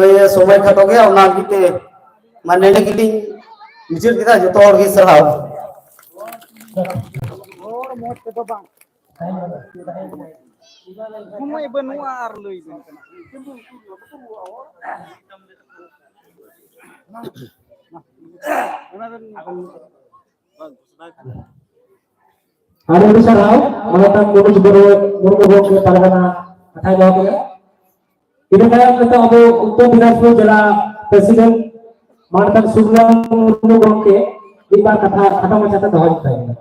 ᱳᱭ ᱥᱚᱢᱚᱭ ᱠᱷᱟᱴᱚ ᱜᱮᱭᱟ, ᱚᱱᱟ ᱞᱟᱹᱜᱤᱫ ᱛᱮ ᱢᱟ ᱱᱮᱰᱮ ᱜᱮᱞᱤᱧ ᱢᱩᱪᱟᱹᱫ ᱠᱮᱫᱟ᱾ ᱡᱚᱛᱚ ᱦᱚᱲ ᱜᱮ ᱥᱟᱨᱦᱟᱣ᱾ ᱦᱚᱲ ᱢᱚᱡᱽ ᱛᱮᱫᱚ ᱵᱟᱝ᱾ ᱥᱚᱢᱚᱭ ᱵᱟᱹᱱᱩᱜᱼᱟ ᱟᱨ ᱞᱟᱹᱭ ᱵᱮᱱ ᱠᱟᱱᱟ᱾ ᱚᱱᱟ ᱫᱚ ᱟᱹᱰᱤ ᱟᱹᱰᱤ ᱥᱟᱨᱦᱟᱣ, ᱢᱟᱱᱚᱛᱟᱱ ᱢᱚᱱᱳᱡᱽ ᱵᱟᱹᱨᱩ ᱢᱩᱨᱢᱩ ᱜᱚᱢᱠᱮ ᱯᱟᱨᱜᱟᱱᱟ ᱠᱟᱛᱷᱟᱭ ᱫᱚᱦᱚ ᱠᱮᱫᱟ᱾ ᱤᱱᱟᱹ ᱛᱟᱭᱚᱢ ᱱᱤᱛᱚᱜ ᱟᱵᱚ ᱩᱛᱛᱚᱨ ᱫᱤᱱᱟᱡᱽᱯᱩᱨ ᱡᱮᱞᱟ ᱯᱨᱮᱥᱤᱰᱮᱱᱴ ᱢᱟᱱᱚᱛᱟᱱ ᱥᱩᱨᱱᱟᱢ ᱢᱩᱨᱢᱩ ᱜᱚᱢᱠᱮ ᱢᱤᱫ ᱵᱟᱨ ᱠᱟᱛᱷᱟ ᱠᱷᱟᱴᱚ ᱢᱟᱪᱷᱟᱛᱮ ᱫᱚᱦᱚᱭ ᱛᱟᱵᱚᱱᱟ᱾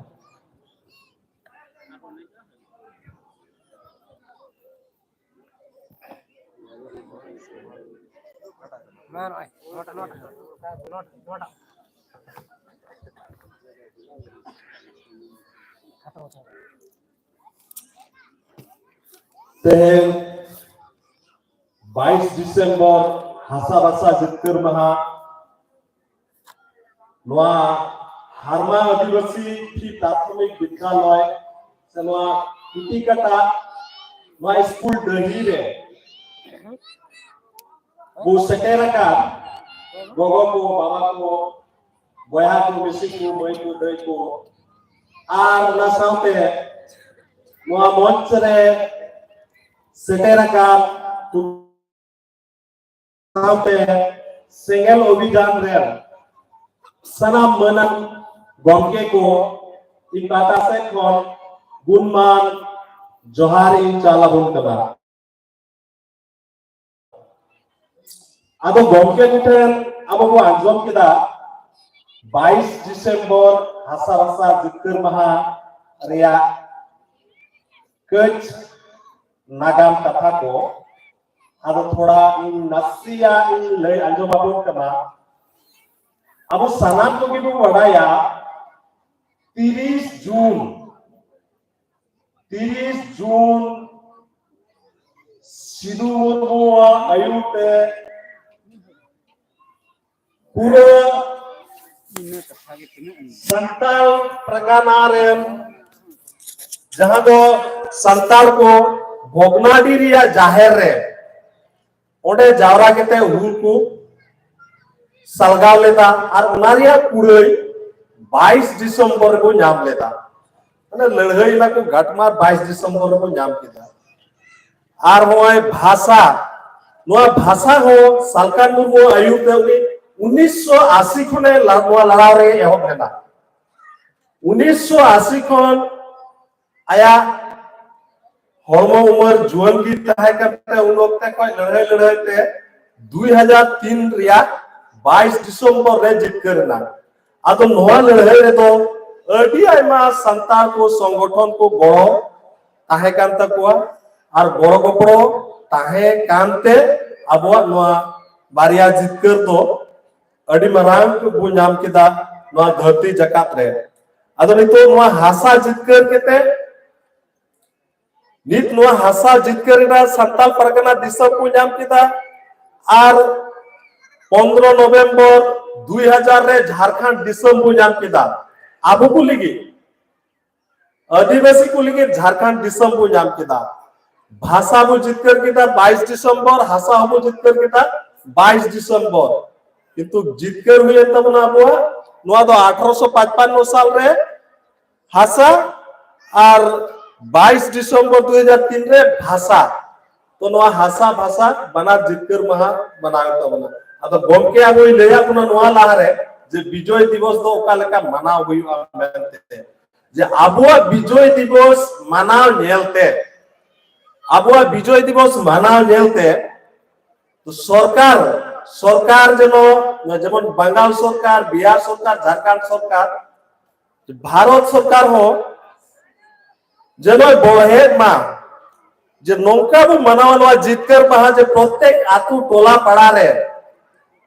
ᱛᱮᱦᱮᱧ ᱵᱟᱭᱤᱥ ᱰᱤᱥᱮᱢᱵᱚᱨ ᱦᱟᱥᱟ ᱵᱷᱟᱥᱟ ᱡᱤᱛᱠᱟᱹᱨ ᱢᱟᱦᱟ, ᱱᱚᱣᱟ ᱦᱟᱨᱢᱟ ᱟᱹᱫᱤᱵᱟᱹᱥᱤ ᱯᱨᱤ ᱯᱨᱟᱛᱷᱚᱢᱤᱠ ᱵᱤᱫᱽᱭᱟᱞᱚᱭ ᱥᱮ ᱱᱚᱣᱟ ᱠᱤᱛᱤᱠᱟᱴᱟ ᱱᱚᱣᱟ ᱥᱠᱩᱞ ᱰᱟᱹᱦᱤ ᱨᱮ ᱵᱚ ᱥᱮᱴᱮᱨ ᱟᱠᱟᱱ ᱜᱚᱜᱚ ᱠᱚ, ᱵᱟᱵᱟ ᱠᱚ, ᱵᱚᱭᱦᱟ ᱠᱚ, ᱢᱤᱥᱤ ᱠᱚ, ᱢᱟᱹᱭ ᱠᱚ, ᱫᱟᱹᱭ ᱠᱚ, ᱟᱨ ᱚᱱᱟ ᱥᱟᱶᱛᱮ ᱱᱚᱣᱟ ᱢᱚᱧᱪ ᱨᱮ ᱥᱮᱴᱮᱨ ᱟᱠᱟᱱ ᱥᱟᱶᱛᱮ ᱥᱮᱸᱜᱮᱞ ᱚᱵᱷᱤᱡᱟᱱ ᱨᱮᱱ ᱥᱟᱱᱟᱢ ᱢᱟᱹᱱᱟᱱ ᱜᱚᱢᱠᱮ ᱠᱚ ᱤᱧ ᱯᱟᱦᱴᱟ ᱥᱮᱫ ᱠᱷᱚᱱ ᱜᱩᱱᱢᱟᱱ ᱡᱚᱦᱟᱨ ᱤᱧ ᱪᱟᱞ ᱟᱵᱚᱱ ᱠᱟᱱᱟ᱾ ᱟᱫᱚ ᱜᱚᱢᱠᱮ ᱠᱚᱴᱷᱮᱱ ᱟᱵᱚ ᱵᱚ ᱟᱸᱡᱚᱢ ᱠᱮᱫᱟ ᱵᱟᱭᱤᱥ ᱰᱤᱥᱮᱢᱵᱚᱨ ᱦᱟᱥᱟ ᱵᱷᱟᱥᱟ ᱡᱤᱛᱠᱟᱹᱨ ᱢᱟᱦᱟ ᱨᱮᱭᱟᱜ ᱠᱟᱹᱪ ᱱᱟᱜᱟᱢ ᱠᱟᱛᱷᱟ ᱠᱚ᱾ ᱟᱫᱚ ᱛᱷᱚᱲᱟ ᱤᱧ ᱱᱟᱥᱮᱭᱟᱜ ᱤᱧ ᱞᱟᱹᱭ ᱟᱸᱡᱚᱢ ᱟᱵᱚᱱ ᱠᱟᱱᱟ᱾ ᱟᱵᱚ ᱥᱟᱱᱟᱢ ᱠᱚᱜᱮ ᱵᱚᱱ ᱵᱟᱰᱟᱭᱟ, ᱛᱤᱨᱤᱥ ᱡᱩᱱ, ᱛᱤᱨᱤᱥ ᱡᱩᱱ ᱥᱤᱫᱩ ᱢᱩᱨᱢᱩᱣᱟᱜ ᱟᱹᱭᱩᱨ ᱛᱮ ᱯᱩᱨᱟᱹ ᱥᱟᱱᱛᱟᱲ ᱯᱟᱨᱜᱟᱱᱟ ᱨᱮᱱ, ᱡᱟᱦᱟᱸ ᱫᱚ ᱥᱟᱱᱛᱟᱲ ᱠᱚ ᱵᱷᱚᱜᱽᱱᱟᱰᱤ ᱨᱮᱭᱟᱜ ᱡᱟᱦᱮᱨ ᱨᱮ, ᱚᱸᱰᱮ ᱡᱟᱣᱨᱟ ᱠᱟᱛᱮ ᱦᱩᱞ ᱠᱚ ᱥᱟᱞᱜᱟᱣ ᱞᱮᱫᱟ ᱟᱨ ᱚᱱᱟ ᱨᱮᱭᱟᱜ ᱠᱩᱲᱟᱹᱭ ᱵᱟᱭᱤᱥ ᱰᱤᱥᱮᱢᱵᱚᱨ ᱨᱮᱠᱚ ᱧᱟᱢ ᱞᱮᱫᱟ᱾ ᱢᱟᱱᱮ ᱞᱟᱹᱲᱦᱟᱹᱭ ᱮᱱᱟ ᱠᱚ, ᱜᱟᱴᱢᱟᱨ ᱵᱟᱭᱤᱥ ᱰᱤᱥᱮᱢᱵᱚᱨ ᱨᱮᱠᱚ ᱧᱟᱢ ᱠᱮᱫᱟ᱾ ᱟᱨ ᱱᱚᱜᱼᱚᱭ ᱵᱷᱟᱥᱟ, ᱱᱚᱣᱟ ᱵᱷᱟᱥᱟ ᱦᱚᱸ ᱥᱟᱞᱠᱷᱟᱱ ᱢᱩᱨᱢᱩ ᱟᱹᱭᱩᱨ ᱛᱮ ᱩᱱᱤ ᱩᱱᱤᱥᱥᱚ ᱟᱥᱤ ᱠᱷᱚᱱᱮ ᱞᱟ-, ᱱᱚᱣᱟ ᱞᱟᱲᱟᱣ ᱨᱮ ᱮᱦᱚᱵ ᱞᱮᱫᱟ᱾ ᱩᱱᱤᱥᱥᱚ ᱟᱥᱤ ᱠᱷᱚᱱ ᱟᱭᱟᱜ ᱦᱚᱲᱢᱚ ᱩᱢᱮᱨ ᱡᱩᱣᱟᱹᱱ ᱜᱮ ᱛᱟᱦᱮᱸ ᱠᱟᱱ ᱛᱟᱭᱟ ᱩᱱ ᱚᱠᱛᱮ ᱠᱷᱚᱱ ᱞᱟᱹᱲᱦᱟᱹᱭ ᱞᱟᱹᱲᱦᱟᱹᱭ ᱛᱮ ᱫᱩᱭ ᱦᱟᱡᱟᱨ ᱛᱤᱱ ᱨᱮᱭᱟᱜ ᱵᱟᱭᱤᱥ ᱰᱤᱥᱮᱢᱵᱚᱨ ᱨᱮ ᱡᱤᱛᱠᱟᱹᱨ ᱮᱱᱟ᱾ ᱟᱫᱚ ᱱᱚᱣᱟ ᱞᱟᱹᱲᱦᱟᱹᱭ ᱨᱮᱫᱚ ᱟᱹᱰᱤ ᱟᱭᱢᱟ ᱥᱟᱱᱛᱟᱲ ᱠᱚ ᱥᱚᱝᱜᱚᱴᱷᱚᱱ ᱠᱚ ᱜᱚᱲᱚ ᱛᱟᱦᱮᱸ ᱠᱟᱱ ᱛᱟᱠᱚᱣᱟ ᱟᱨ ᱜᱚᱲᱚ ᱜᱚᱯᱚᱲᱚ ᱛᱟᱦᱮᱸ ᱠᱟᱱᱛᱮ ᱟᱵᱚᱣᱟᱜ ᱱᱚᱣᱟ ᱵᱟᱨᱭᱟ ᱡᱤᱛᱠᱟᱹᱨ ᱫᱚ ᱟᱹᱰᱤ ᱢᱟᱨᱟᱝ ᱵᱚ ᱧᱟᱢ ᱠᱮᱫᱟ ᱱᱚᱣᱟ ᱫᱷᱟᱹᱨᱛᱤ ᱡᱟᱠᱟᱛ ᱨᱮ᱾ ᱟᱫᱚ ᱱᱤᱛᱚᱜ ᱱᱚᱣᱟ ᱦᱟᱥᱟ ᱡᱤᱛᱠᱟᱹᱨ ᱠᱟᱛᱮ, ᱱᱤᱛ ᱱᱚᱣᱟ ᱦᱟᱥᱟ ᱡᱤᱛᱠᱟᱹᱨ ᱨᱮᱱᱟᱜ ᱥᱟᱱᱛᱟᱲ ᱯᱟᱨᱜᱟᱱᱟ ᱫᱤᱥᱚᱢ ᱵᱚ ᱧᱟᱢ ᱠᱮᱫᱟ, ᱟᱨ ᱯᱚᱱᱫᱽᱨᱚ ᱱᱚᱵᱷᱮᱢᱵᱚᱨ ᱫᱩᱭ ᱦᱟᱡᱟᱨ ᱨᱮ ᱡᱷᱟᱲᱠᱷᱚᱸᱰ ᱫᱤᱥᱚᱢ ᱵᱚ ᱧᱟᱢ ᱠᱮᱫᱟ᱾ ᱟᱵᱚ ᱠᱚ ᱞᱟᱹᱜᱤᱫ, ᱟᱹᱫᱤᱵᱟᱹᱥᱤ ᱠᱚ ᱞᱟᱹᱜᱤᱫ ᱡᱷᱟᱲᱠᱷᱚᱸᱰ ᱫᱤᱥᱚᱢ ᱵᱚ ᱧᱟᱢ ᱠᱮᱫᱟ᱾ ᱵᱷᱟᱥᱟ ᱵᱚ ᱡᱤᱛᱠᱟᱹᱨ ᱠᱮᱫᱟ ᱵᱟᱭᱤᱥ ᱰᱤᱥᱮᱢᱵᱚᱨ, ᱦᱟᱥᱟ ᱦᱚᱸᱵᱚ ᱡᱤᱛᱠᱟᱹᱨ ᱠᱮᱫᱟ ᱵᱟᱭᱤᱥ ᱰᱤᱥᱮᱢᱵᱚᱨ᱾ ᱠᱤᱱᱛᱩ ᱡᱤᱛᱠᱟᱹᱨ ᱦᱩᱭᱮᱱ ᱛᱟᱵᱚᱱᱟ ᱟᱵᱚᱣᱟᱜ, ᱱᱚᱣᱟ ᱫᱚ ᱟᱴᱷᱨᱚᱥᱚ ᱯᱟᱸᱪᱯᱟᱱᱱᱚ ᱥᱟᱞ ᱨᱮ ᱦᱟᱥᱟ ᱟᱨ ᱵᱟᱭᱤᱥ ᱰᱤᱥᱮᱢᱵᱚᱨ ᱫᱩᱭ ᱦᱟᱡᱟᱨ ᱛᱤᱱ ᱨᱮ ᱵᱷᱟᱥᱟ᱾ ᱛᱚ ᱱᱚᱣᱟ ᱦᱟᱥᱟ ᱵᱷᱟᱥᱟ ᱵᱟᱱᱟᱨ ᱡᱤᱛᱠᱟᱹᱨ ᱢᱟᱦᱟ ᱢᱟᱱᱟᱣ ᱛᱟᱵᱚᱱᱟ᱾ ᱟᱫᱚ ᱜᱚᱢᱠᱮ ᱟᱵᱚᱭ ᱞᱟᱹᱭᱟᱫ ᱵᱚᱱᱟ ᱱᱚᱣᱟ ᱞᱟᱦᱟᱨᱮ ᱡᱮ ᱵᱤᱡᱚᱭ ᱫᱤᱵᱚᱥ ᱫᱚ ᱚᱠᱟ ᱞᱮᱠᱟ ᱢᱟᱱᱟᱣ ᱦᱩᱭᱩᱜᱼᱟ ᱢᱮᱱᱛᱮ, ᱡᱮ ᱟᱵᱚᱣᱟᱜ ᱵᱤᱡᱚᱭ ᱫᱤᱵᱚᱥ ᱢᱟᱱᱟᱣ ᱧᱮᱞᱛᱮ, ᱟᱵᱚᱣᱟᱜ ᱵᱤᱡᱚᱭ ᱫᱤᱵᱚᱥ ᱢᱟᱱᱟᱣ ᱧᱮᱞᱛᱮ ᱥᱚᱨᱠᱟᱨ, ᱥᱚᱨᱠᱟᱨ ᱡᱮᱱᱚ, ᱡᱮᱢᱚᱱ ᱵᱟᱝᱜᱟᱞ ᱥᱚᱨᱠᱟᱨ, ᱵᱤᱦᱟᱨ ᱥᱚᱨᱠᱟᱨ, ᱡᱷᱟᱲᱠᱷᱚᱸᱰ ᱥᱚᱨᱠᱟᱨ, ᱵᱷᱟᱨᱚᱛ ᱥᱚᱨᱠᱟᱨ ᱦᱚᱸ ᱡᱮᱱᱚᱭ ᱵᱚᱲᱦᱮᱜ ᱢᱟ, ᱡᱮ ᱱᱚᱝᱠᱟ ᱵᱚ ᱢᱟᱱᱟᱣᱟ ᱱᱚᱣᱟ ᱡᱤᱛᱠᱟᱹᱨ ᱢᱟᱦᱟ, ᱡᱮ ᱯᱨᱚᱛᱮᱠ ᱟᱹᱛᱩ ᱴᱚᱞᱟ ᱯᱟᱲᱟ ᱨᱮ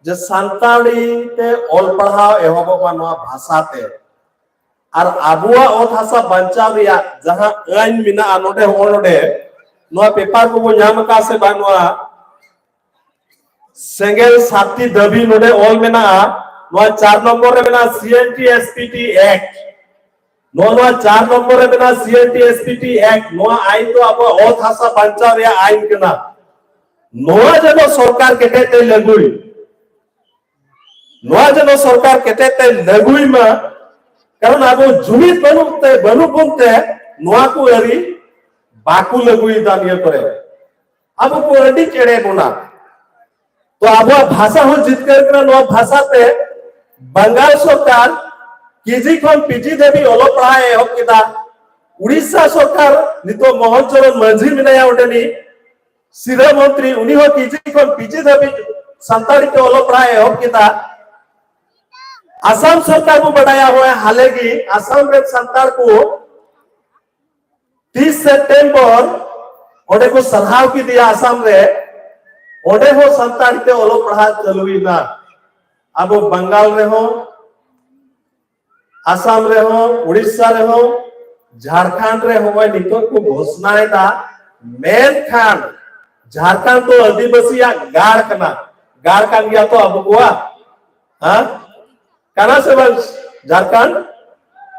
ᱡᱮ ᱥᱟᱱᱛᱟᱲᱤ ᱛᱮ ᱚᱞ ᱯᱟᱲᱦᱟᱣ ᱮᱦᱚᱵᱚᱜ ᱢᱟ ᱱᱚᱣᱟ ᱵᱷᱟᱥᱟ ᱛᱮ᱾ ᱟᱨ ᱟᱵᱚᱣᱟᱜ ᱚᱛ ᱦᱟᱥᱟ ᱵᱟᱧᱪᱟᱣ ᱨᱮᱭᱟᱜ ᱡᱟᱦᱟᱸ ᱟᱹᱱ ᱢᱮᱱᱟᱜᱼᱟ, ᱱᱚᱰᱮ, ᱦᱚᱸᱜᱼᱚ ᱱᱚᱰᱮ, ᱱᱚᱣᱟ ᱯᱮᱯᱟᱨ ᱠᱚᱵᱚ ᱧᱟᱢ ᱟᱠᱟᱫ ᱥᱮ ᱵᱟᱝ, ᱱᱚᱣᱟ ᱥᱮᱸᱜᱮᱞ ᱥᱟᱹᱠᱛᱤ ᱫᱟᱹᱵᱤ ᱱᱚᱰᱮ ᱚᱞ ᱢᱮᱱᱟᱜᱼᱟ, ᱱᱚᱣᱟ ᱪᱟᱨ ᱱᱚᱢᱵᱚᱨ ᱨᱮ ᱢᱮᱱᱟᱜᱼᱟ C N T S P T act. ᱱᱚᱣᱟ, ᱱᱚᱣᱟ ᱪᱟᱨ ᱱᱚᱢᱵᱚᱨ ᱨᱮ ᱢᱮᱱᱟᱜᱼᱟ C N T S P T act. ᱱᱚᱣᱟ ᱟᱭᱤᱱ ᱫᱚ ᱟᱵᱚᱣᱟᱜ ᱚᱛ ᱦᱟᱥᱟ ᱵᱟᱧᱪᱟᱣ ᱨᱮᱭᱟᱜ ᱟᱭᱤᱱ ᱠᱟᱱᱟ᱾ ᱱᱚᱣᱟ ᱡᱮᱱᱚ ᱥᱚᱨᱠᱟᱨ ᱠᱮᱴᱮᱡ ᱛᱮ ᱞᱟᱹᱜᱩᱭ, ᱱᱚᱣᱟ ᱡᱮᱱᱚ ᱥᱚᱨᱠᱟᱨ ᱠᱮᱴᱮᱡ ᱛᱮ ᱞᱟᱹᱜᱩᱭ ᱢᱟ, ᱠᱟᱨᱚᱱ ᱟᱵᱚ ᱡᱩᱢᱤᱫ ᱵᱟᱹᱱᱩᱜ ᱛᱮ, ᱵᱟᱹᱱᱩᱜ ᱵᱚᱱ ᱛᱮ ᱱᱚᱣᱟ ᱠᱚ ᱟᱹᱨᱤ ᱵᱟᱠᱚ ᱞᱟᱹᱜᱩᱭᱮᱫᱟ ᱱᱤᱭᱟᱹ ᱠᱚᱨᱮ᱾ ᱟᱵᱚ ᱠᱚ ᱟᱹᱰᱤ ᱪᱮᱲᱮ ᱵᱚᱱᱟ᱾ ᱛᱚ ᱟᱵᱚᱣᱟᱜ ᱵᱷᱟᱥᱟ ᱦᱚᱸ ᱡᱤᱛᱠᱟᱹᱨ ᱠᱟᱱᱟ᱾ ᱱᱚᱣᱟ ᱵᱷᱟᱥᱟ ᱛᱮ ᱵᱟᱝᱜᱟᱞ ᱥᱚᱨᱠᱟᱨ ᱠᱮᱡᱤ ᱠᱷᱚᱱ ᱯᱤᱡᱤ ᱫᱷᱟᱹᱵᱤᱡ ᱚᱞᱚᱜ ᱯᱟᱲᱦᱟᱣ ᱮ ᱮᱦᱚᱵ ᱠᱮᱫᱟ᱾ ᱩᱲᱤᱥᱥᱟ ᱥᱚᱨᱠᱟᱨ ᱱᱤᱛᱚᱜ ᱢᱳᱦᱚᱱ ᱪᱚᱨᱚᱱ ᱢᱟᱹᱡᱷᱤ ᱢᱮᱱᱟᱭᱟ ᱚᱸᱰᱮᱱᱤᱡ ᱥᱤᱨᱟᱹ ᱢᱚᱱᱛᱨᱤ, ᱩᱱᱤ ᱦᱚᱸ ᱠᱮᱡᱤ ᱠᱷᱚᱱ ᱯᱤᱡᱤ ᱫᱷᱟᱹᱵᱤᱡ ᱥᱟᱱᱛᱟᱲᱤ ᱛᱮ ᱚᱞᱚᱜ ᱯᱟᱲᱦᱟᱣ ᱮ ᱮᱦᱚᱵ ᱠᱮᱫᱟ᱾ ᱟᱥᱟᱢ ᱥᱚᱨᱠᱟᱨ ᱵᱚ ᱵᱟᱰᱟᱭᱟ, ᱦᱚᱸᱜᱼᱚᱭ ᱦᱟᱞᱮ ᱜᱮ ᱟᱥᱟᱢ ᱨᱮᱱ ᱥᱟᱱᱛᱟᱲ ᱠᱚ ᱛᱤᱥ ᱥᱮᱯᱴᱮᱢᱵᱚᱨ ᱚᱸᱰᱮ ᱠᱚ ᱥᱟᱨᱦᱟᱣ ᱠᱮᱫᱮᱭᱟ ᱟᱥᱟᱢ ᱨᱮ, ᱚᱸᱰᱮ ᱦᱚᱸ ᱥᱟᱱᱛᱟᱲᱤ ᱛᱮ ᱚᱞᱚᱜ ᱯᱟᱲᱦᱟᱜ ᱪᱟᱹᱞᱩᱭᱮᱱᱟ᱾ ᱟᱵᱚ ᱵᱟᱝᱜᱟᱞ ᱨᱮᱦᱚᱸ, ᱟᱥᱟᱢ ᱨᱮᱦᱚᱸ, ᱩᱲᱤᱥᱥᱟ ᱨᱮᱦᱚᱸ, ᱡᱷᱟᱲᱠᱷᱚᱸᱰ ᱨᱮ ᱦᱚᱸᱜᱼᱚᱭ ᱱᱤᱛᱚᱜ ᱠᱚ ᱜᱷᱳᱥᱱᱟᱭᱮᱫᱟ, ᱢᱮᱱᱠᱷᱟᱱ ᱡᱷᱟᱲᱠᱷᱚᱸᱰ ᱫᱚ ᱟᱹᱫᱤᱵᱟᱹᱥᱤᱭᱟᱜ ᱜᱟᱲ ᱠᱟᱱᱟ᱾ ᱜᱟᱲ ᱠᱟᱱ ᱜᱮᱭᱟ ᱛᱚ ᱟᱵᱚ ᱠᱚᱣᱟᱜ, ᱦᱮᱸ? ᱠᱟᱱᱟ ᱥᱮ ᱵᱟᱝ? ᱡᱷᱟᱲᱠᱷᱚᱸᱰ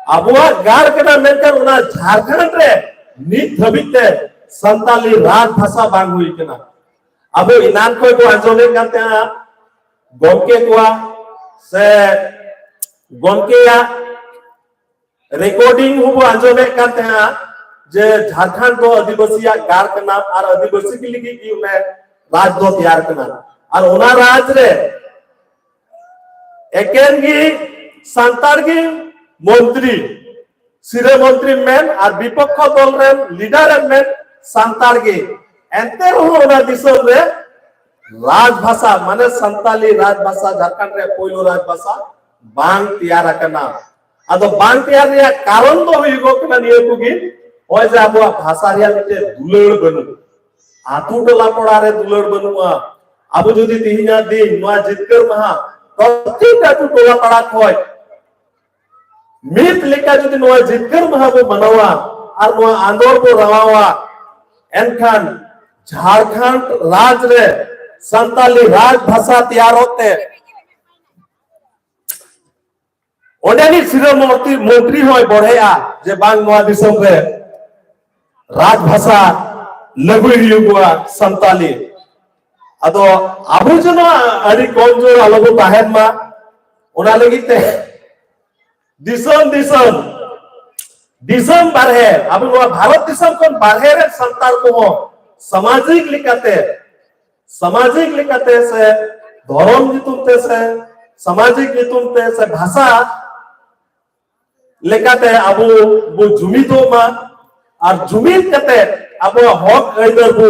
ᱟᱵᱚᱣᱟᱜ ᱜᱟᱲ ᱠᱟᱱᱟ, ᱢᱮᱱᱠᱷᱟᱱ ᱚᱱᱟ ᱡᱷᱟᱲᱠᱷᱚᱸᱰ ᱨᱮ ᱱᱤᱛ ᱫᱷᱟᱹᱵᱤᱡ ᱛᱮ ᱥᱟᱱᱛᱟᱞᱤ ᱨᱟᱡᱽ ᱵᱷᱟᱥᱟ ᱵᱟᱝ ᱦᱩᱭ ᱠᱟᱱᱟ᱾ ᱟᱵᱚ ᱮᱱᱟᱱ ᱠᱷᱚᱱ ᱵᱚ ᱟᱸᱡᱚᱢᱮᱫ ᱠᱟᱱ ᱛᱟᱦᱮᱸᱱᱟ, ᱜᱚᱢᱠᱮ ᱠᱚᱣᱟᱜ ᱥᱮ ᱜᱚᱢᱠᱮᱭᱟᱜ ᱨᱮᱠᱚᱨᱰᱤᱝ ᱦᱚᱸᱵᱚ ᱟᱸᱡᱚᱢᱮᱫ ᱠᱟᱱ ᱛᱟᱦᱮᱸᱱᱟ ᱡᱮ ᱡᱷᱟᱲᱠᱷᱚᱸᱰ ᱫᱚ ᱟᱹᱫᱤᱵᱟᱹᱥᱤᱭᱟᱜ ᱜᱟᱲ ᱠᱟᱱᱟ ᱟᱨ ᱟᱹᱫᱤᱵᱟᱹᱥᱤ ᱠᱚ ᱞᱟᱹᱜᱤᱫ ᱜᱮ ᱚᱱᱮ ᱨᱟᱡᱽ ᱫᱚ ᱛᱮᱭᱟᱨ ᱠᱟᱱᱟ᱾ ᱟᱨ ᱚᱱᱟ ᱨᱟᱡᱽ ᱨᱮ ᱮᱠᱮᱱ ᱜᱮ ᱥᱟᱱᱛᱟᱲ ᱜᱮ ᱢᱚᱱᱛᱨᱤ, ᱥᱤᱨᱟᱹ ᱢᱚᱱᱛᱨᱤ ᱢᱮᱱ ᱟᱨ ᱵᱤᱯᱚᱠᱠᱷᱚ ᱫᱚᱞ ᱨᱮᱱ ᱞᱤᱰᱟᱨ ᱮᱢ ᱢᱮᱱ, ᱥᱟᱱᱛᱟᱲ ᱜᱮ᱾ ᱮᱱᱛᱮ ᱨᱮᱦᱚᱸ ᱚᱱᱟ ᱫᱤᱥᱚᱢ ᱨᱮ ᱨᱟᱡᱽ ᱵᱷᱟᱥᱟ, ᱢᱟᱱᱮ ᱥᱟᱱᱛᱟᱞᱤ ᱨᱟᱡᱽ ᱵᱷᱟᱥᱟ, ᱡᱷᱟᱲᱠᱷᱚᱸᱰ ᱨᱮ ᱯᱳᱭᱞᱳ ᱨᱟᱡᱽ ᱵᱷᱟᱥᱟ ᱵᱟᱝ ᱛᱮᱭᱟᱨ ᱟᱠᱟᱱᱟ᱾ ᱟᱫᱚ ᱵᱟᱝ ᱛᱮᱭᱟᱨ ᱨᱮᱭᱟᱜ ᱠᱟᱨᱚᱱ ᱫᱚ ᱦᱩᱭᱩᱜᱚᱜ ᱠᱟᱱᱟ ᱱᱤᱭᱟᱹ ᱠᱚᱜᱮ, ᱱᱚᱜᱼᱚᱭ ᱡᱮ ᱟᱵᱚᱣᱟᱜ ᱵᱷᱟᱥᱟ ᱨᱮᱭᱟᱜ ᱢᱤᱫᱴᱮᱱ ᱫᱩᱞᱟᱹᱲ ᱵᱟᱹᱱᱩᱜ, ᱟᱛᱳ ᱴᱚᱞᱟ ᱯᱟᱲᱟ ᱨᱮ ᱫᱩᱞᱟᱹᱲ ᱵᱟᱹᱱᱩᱜᱼᱟ᱾ ᱟᱵᱚ ᱡᱩᱫᱤ ᱛᱮᱦᱮᱧᱟᱜ ᱫᱤᱱ ᱱᱚᱣᱟ ᱡᱤᱛᱠᱟᱹᱨ ᱢᱟᱦᱟ ᱯᱨᱚᱛᱮᱠ ᱟᱛᱳ ᱴᱚᱞᱟ ᱯᱟᱲᱟ ᱠᱷᱚᱱ ᱢᱤᱫ ᱞᱮᱠᱟ ᱡᱩᱫᱤ ᱱᱚᱣᱟ ᱡᱤᱛᱠᱟᱹᱨ ᱢᱟᱦᱟ ᱵᱚ ᱢᱟᱱᱟᱣᱟ ᱟᱨ ᱱᱚᱣᱟ ᱟᱸᱫᱳᱲ ᱵᱚ ᱨᱟᱣᱟᱣᱟ, ᱮᱱᱠᱷᱟᱱ ᱡᱷᱟᱲᱠᱷᱚᱸᱰ ᱨᱟᱡᱽ ᱨᱮ ᱥᱟᱱᱛᱟᱞᱤ ᱨᱟᱡᱽ ᱵᱷᱟᱥᱟ ᱛᱮᱭᱟᱨᱚᱜ ᱛᱮ ᱚᱸᱰᱮᱱᱤᱡ ᱥᱤᱨᱟᱹ ᱢᱚᱱᱛᱨᱤ, ᱢᱚᱱᱛᱨᱤ ᱦᱚᱸᱭ ᱵᱚᱲᱦᱮᱜᱼᱟ ᱡᱮ ᱵᱟᱝ ᱱᱚᱣᱟ ᱫᱤᱥᱚᱢ ᱨᱮ ᱨᱟᱡᱽ ᱵᱷᱟᱥᱟ ᱞᱟᱹᱜᱩᱭ ᱦᱩᱭᱩᱜᱚᱜᱼᱟ ᱥᱟᱱᱛᱟᱞᱤ᱾ ᱟᱫᱚ ᱟᱵᱚ ᱡᱮᱱᱚ ᱟᱹᱰᱤ ᱠᱚᱢ ᱡᱳᱨ ᱟᱞᱚᱵᱚ ᱛᱟᱦᱮᱱ ᱢᱟ, ᱚᱱᱟ ᱞᱟᱹᱜᱤᱫ ᱛᱮ ᱫᱤᱥᱚᱢ ᱫᱤᱥᱚᱢ, ᱫᱤᱥᱚᱢ ᱵᱟᱨᱦᱮ, ᱟᱵᱚ ᱱᱚᱣᱟ ᱵᱷᱟᱨᱚᱛ ᱫᱤᱥᱚᱢ ᱠᱷᱚᱱ ᱵᱟᱨᱦᱮ ᱨᱮᱱ ᱥᱟᱱᱛᱟᱲ ᱠᱚᱦᱚᱸ ᱥᱟᱢᱟᱡᱤᱠ ᱞᱮᱠᱟᱛᱮ, ᱥᱟᱢᱟᱡᱤᱠ ᱞᱮᱠᱟᱛᱮ ᱥᱮ ᱫᱷᱚᱨᱚᱢ ᱧᱩᱛᱩᱢ ᱛᱮ ᱥᱮ ᱥᱟᱢᱟᱡᱤᱠ ᱧᱩᱛᱩᱢ ᱛᱮ ᱥᱮ ᱵᱷᱟᱥᱟ ᱞᱮᱠᱟᱛᱮ ᱟᱵᱚ ᱵᱚ ᱡᱩᱢᱤᱫᱚᱜ ᱢᱟ ᱟᱨ ᱡᱩᱢᱤᱫ ᱠᱟᱛᱮ ᱟᱵᱚᱣᱟᱜ ᱦᱚᱠ ᱟᱹᱭᱫᱟᱹᱨ ᱵᱚ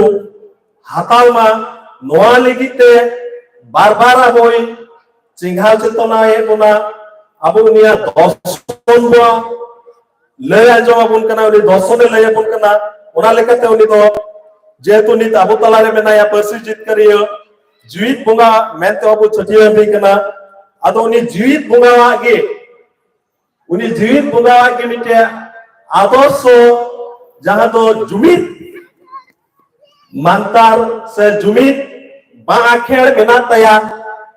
ᱦᱟᱛᱟᱣ ᱢᱟ᱾ ᱱᱚᱣᱟ ᱞᱟᱹᱜᱤᱫ ᱛᱮ ᱵᱟᱨ ᱵᱟᱨ ᱟᱵᱚᱭ ᱪᱮᱸᱜᱷᱟᱣ ᱪᱮᱛᱚᱱᱟᱭᱮᱫ ᱵᱚᱱᱟ, ᱟᱵᱚ ᱩᱱᱤᱭᱟᱜ ᱫᱚᱨᱥᱚᱱ ᱵᱚ ᱞᱟᱹᱭ ᱟᱸᱡᱚᱢ ᱟᱵᱚᱱ ᱠᱟᱱᱟ, ᱩᱱᱤ ᱫᱚᱨᱥᱚᱱᱮ ᱞᱟᱹᱭ ᱟᱵᱚᱱ ᱠᱟᱱᱟ᱾ ᱚᱱᱟ ᱞᱮᱠᱟᱛᱮ ᱩᱱᱤ ᱫᱚ ᱡᱮᱦᱮᱛᱩ ᱱᱤᱛ ᱟᱵᱚ ᱛᱟᱞᱟᱨᱮ ᱢᱮᱱᱟᱭᱟ, ᱯᱟᱹᱨᱥᱤ ᱡᱤᱛᱠᱟᱹᱨᱤᱭᱟᱹ, ᱡᱤᱣᱤᱫ ᱵᱚᱸᱜᱟ ᱢᱮᱱᱛᱮ ᱟᱵᱚ ᱪᱷᱟᱹᱴᱭᱟᱹᱨ ᱦᱩᱭ ᱠᱟᱱᱟ᱾ ᱟᱫᱚ ᱩᱱᱤ ᱡᱤᱣᱤᱫ ᱵᱚᱸᱜᱟᱣᱟᱜ ᱜᱮ, ᱩᱱᱤ ᱡᱤᱣᱤᱫ ᱵᱚᱸᱜᱟᱣᱟᱜ ᱜᱮ ᱢᱤᱫᱴᱮᱱ ᱟᱫᱚᱨᱥᱚ, ᱡᱟᱦᱟᱸ ᱫᱚ ᱡᱩᱢᱤᱫ ᱢᱟᱱᱛᱟᱨ ᱥᱮ ᱡᱩᱢᱤᱫ ᱵᱟᱸᱠᱷᱮᱲ ᱢᱮᱱᱟᱜ ᱛᱟᱭᱟ᱾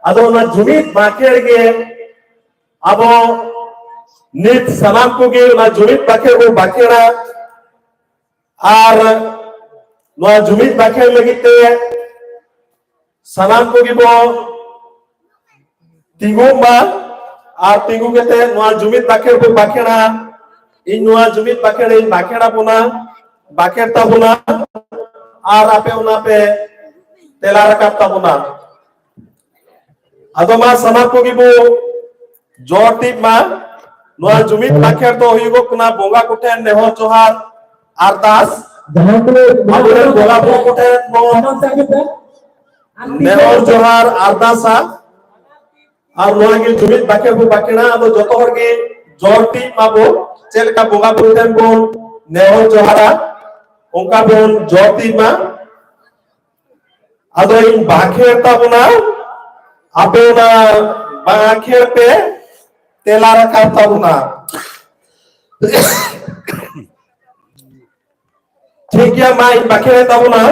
ᱟᱫᱚ ᱚᱱᱟ ᱡᱩᱢᱤᱫ ᱵᱟᱸᱠᱷᱮᱲ ᱜᱮ ᱟᱵᱚ ᱱᱤᱛ ᱥᱟᱱᱟᱢ ᱠᱚᱜᱮ ᱚᱱᱟ ᱡᱩᱢᱤᱫ ᱵᱟᱸᱠᱷᱮᱲ ᱵᱚ ᱵᱟᱸᱠᱷᱮᱲᱟ᱾ ᱟᱨ ᱱᱚᱣᱟ ᱡᱩᱢᱤᱫ ᱵᱟᱸᱠᱷᱮᱲ ᱞᱟᱹᱜᱤᱫ ᱛᱮ ᱥᱟᱱᱟᱢ ᱠᱚᱜᱮ ᱵᱚ ᱛᱤᱸᱜᱩᱜ ᱢᱟ᱾ ᱟᱨ ᱛᱤᱸᱜᱩ ᱠᱟᱛᱮ ᱱᱚᱣᱟ ᱡᱩᱢᱤᱫ ᱵᱟᱸᱠᱷᱮᱲ ᱵᱚ ᱵᱟᱸᱠᱷᱮᱲᱟ᱾ ᱤᱧ ᱱᱚᱣᱟ ᱡᱩᱢᱤᱫ ᱵᱟᱸᱠᱷᱮᱲ ᱤᱧ ᱵᱟᱸᱠᱷᱮᱲ ᱟᱵᱚᱱᱟ, ᱵᱟᱸᱠᱷᱮᱲ ᱛᱟᱵᱚᱱᱟ, ᱟᱨ ᱟᱯᱮ ᱚᱱᱟ ᱯᱮ ᱛᱮᱞᱟ ᱨᱟᱠᱟᱵ ᱛᱟᱵᱚᱱᱟ᱾ ᱟᱫᱚ ᱢᱟ ᱥᱟᱱᱟᱢ ᱠᱚᱜᱮ ᱵᱚ ᱡᱚᱦᱟᱨ ᱴᱷᱤᱠ ᱢᱟ᱾ ᱱᱚᱣᱟ ᱡᱩᱢᱤᱫ ᱵᱟᱸᱠᱷᱮᱲ ᱫᱚ ᱦᱩᱭᱩᱜᱚᱜ ᱠᱟᱱᱟ ᱵᱚᱸᱜᱟ ᱠᱚᱴᱷᱮᱱ ᱱᱮᱦᱚᱨ ᱡᱚᱦᱟᱨ ᱟᱨᱫᱟᱥ᱾ ᱡᱟᱦᱟᱸ ᱠᱚ ᱟᱵᱚᱨᱮᱱ ᱵᱚᱸᱜᱟ ᱵᱩᱨᱩ ᱠᱚᱴᱷᱮᱱ ᱵᱚ ᱥᱟᱱᱟᱢ ᱥᱟᱶᱛᱮ ᱱᱮᱦᱚᱨ ᱡᱚᱦᱟᱨ ᱟᱨᱫᱟᱥᱟ᱾ ᱟᱨ ᱱᱚᱣᱟ ᱜᱮ ᱡᱩᱢᱤᱫ ᱵᱟᱸᱠᱷᱮᱲ ᱵᱚ ᱵᱟᱸᱠᱷᱮᱲᱟ᱾ ᱟᱫᱚ ᱡᱚᱛᱚ ᱦᱚᱲ ᱜᱮ ᱡᱚᱦᱟᱨ ᱴᱷᱤᱠ ᱢᱟᱵᱚ, ᱪᱮᱫ ᱞᱮᱠᱟ ᱵᱚᱸᱜᱟ ᱵᱩᱨᱩ ᱴᱷᱮᱱ ᱵᱚᱱ ᱱᱮᱦᱚᱨ ᱡᱚᱦᱟᱨᱟ, ᱚᱱᱠᱟ ᱵᱚᱱ ᱡᱚᱛᱤ ᱢᱟ᱾ ᱟᱫᱚ ᱤᱧ ᱵᱟᱠᱷᱮᱲ ᱛᱟᱵᱚᱱᱟ, ᱟᱯᱮ ᱚᱱᱟ ᱵᱟᱠᱷᱮᱲ ᱯᱮ ᱛᱮᱞᱟ ᱨᱟᱠᱟᱵ ᱛᱟᱵᱚᱱᱟ᱾ ᱴᱷᱤᱠ ᱜᱮᱭᱟ, ᱢᱟ ᱤᱧ ᱵᱟᱠᱷᱮᱲ ᱛᱟᱵᱚᱱᱟ᱾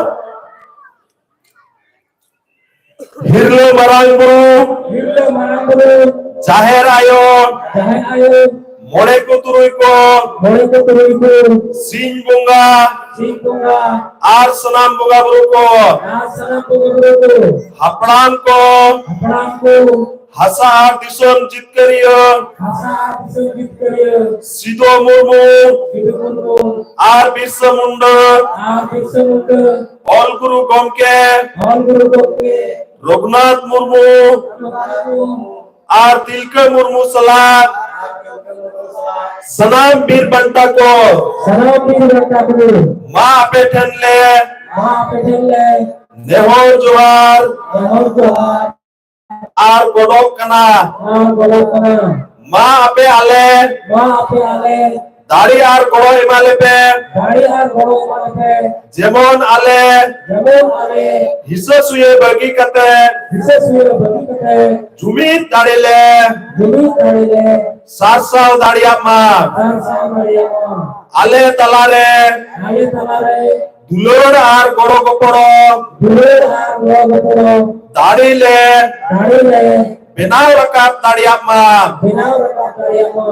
ᱦᱤᱨᱞᱟᱹ ᱢᱟᱨᱟᱝ ᱵᱩᱨᱩ, ᱦᱤᱨᱞᱟᱹ ᱢᱟᱨᱟᱝ ᱵᱩᱨᱩ, ᱡᱟᱦᱮᱨ ᱟᱭᱳ, ᱡᱟᱦᱮᱨ ᱟᱭᱳ, ᱢᱚᱬᱮ ᱠᱚ ᱛᱩᱨᱩᱭ ᱠᱚ, ᱢᱚᱬᱮ ᱠᱚ ᱛᱩᱨᱩᱭ ᱠᱚ, ᱥᱤᱧ ᱵᱚᱸᱜᱟ, ᱥᱤᱧ ᱵᱚᱸᱜᱟ, ᱟᱨ ᱥᱟᱱᱟᱢ ᱵᱚᱸᱜᱟ ᱵᱩᱨᱩ ᱠᱚ, ᱟᱨ ᱥᱟᱱᱟᱢ ᱵᱚᱸᱜᱟ ᱵᱩᱨᱩ ᱠᱚ, ᱦᱟᱯᱲᱟᱢ ᱠᱚ, ᱦᱟᱯᱲᱟᱢ ᱠᱚ, ᱦᱟᱥᱟ ᱟᱨ ᱫᱤᱥᱚᱢ ᱡᱤᱛᱠᱟᱹᱨᱤᱭᱟᱹ, ᱦᱟᱥᱟ ᱟᱨ ᱫᱤᱥᱚᱢ ᱡᱤᱛᱠᱟᱹᱨᱤᱭᱟᱹ, ᱥᱤᱫᱚ ᱢᱩᱨᱢᱩ, ᱥᱤᱫᱚ ᱢᱩᱨᱢᱩ, ᱟᱨ ᱵᱤᱨᱥᱟ ᱢᱩᱱᱰᱟ, ᱟᱨ ᱵᱤᱨᱥᱟ ᱢᱩᱱᱰᱟ, ᱚᱞ ᱜᱩᱨᱩ ᱜᱚᱢᱠᱮ, ᱚᱞ ᱜᱩᱨᱩ ᱜᱚᱢᱠᱮ, ᱨᱚᱜᱷᱩᱱᱟᱛᱷ ᱢᱩᱨᱢᱩ, ᱨᱚᱜᱷᱩᱱᱟᱛᱷ ᱢᱩᱨᱢᱩ, ᱟᱨ ᱛᱤᱞᱠᱟᱹ ᱢᱩᱨᱢᱩ ᱥᱟᱞᱟᱜ ᱥᱟᱱᱟᱢ ᱵᱤᱨ ᱵᱟᱱᱴᱟ ᱠᱚ, ᱥᱟᱱᱟᱢ ᱵᱤᱨ ᱵᱟᱱᱴᱟ ᱠᱚ, ᱢᱟ ᱟᱯᱮ ᱴᱷᱮᱱ ᱞᱮ, ᱢᱟ ᱟᱯᱮ ᱴᱷᱮᱱ ᱞᱮ, ᱱᱮᱦᱚᱨ ᱡᱚᱦᱟᱨ, ᱱᱮᱦᱚᱨ ᱡᱚᱦᱟᱨ, ᱟᱨ ᱜᱚᱰᱚᱜ ᱠᱟᱱᱟ᱾ ᱟᱨ ᱜᱚᱰᱚᱜ ᱠᱟᱱᱟ᱾ ᱢᱟ ᱟᱯᱮ ᱟᱞᱮ, ᱢᱟ ᱟᱯᱮ ᱟᱞᱮ, ᱫᱟᱲᱮ ᱟᱨ ᱜᱚᱲᱚ ᱮᱢᱟ ᱞᱮᱯᱮ᱾ ᱫᱟᱲᱮ ᱟᱨ ᱜᱚᱲᱚ ᱮᱢᱟ ᱞᱮᱯᱮ᱾ ᱡᱮᱢᱚᱱ ᱟᱞᱮ, ᱡᱮᱢᱚᱱ ᱟᱞᱮ, ᱦᱤᱥᱟᱹ ᱥᱩᱭᱟᱹ ᱵᱟᱹᱜᱤ ᱠᱟᱛᱮ, ᱦᱤᱥᱟᱹ ᱥᱩᱭᱟᱹ ᱵᱟᱹᱜᱤ ᱠᱟᱛᱮ, ᱡᱩᱢᱤᱫ ᱫᱟᱲᱮ ᱞᱮ, ᱡᱩᱢᱤᱫ ᱫᱟᱲᱮ ᱞᱮ, ᱥᱟᱨᱥᱟᱣ ᱫᱟᱲᱮᱭᱟᱜ ᱢᱟ᱾ ᱥᱟᱨᱥᱟᱣ ᱫᱟᱲᱮᱭᱟᱜ ᱢᱟ᱾ ᱟᱞᱮ ᱛᱟᱞᱟᱨᱮ, ᱟᱞᱮ ᱛᱟᱞᱟᱨᱮ, ᱫᱩᱞᱟᱹᱲ ᱟᱨ ᱜᱚᱲᱚ ᱜᱚᱯᱚᱲᱚ, ᱫᱩᱞᱟᱹᱲ ᱟᱨ ᱜᱚᱲᱚ ᱜᱚᱯᱚᱲᱚ, ᱫᱟᱲᱮ ᱞᱮ, ᱫᱟᱲᱮ ᱞᱮ, ᱵᱮᱱᱟᱣ ᱨᱟᱠᱟᱵ ᱫᱟᱲᱮᱭᱟᱜ ᱢᱟ᱾ ᱵᱮᱱᱟᱣ ᱨᱟᱠᱟᱵ ᱫᱟᱲᱮᱭᱟᱜ ᱢᱟ᱾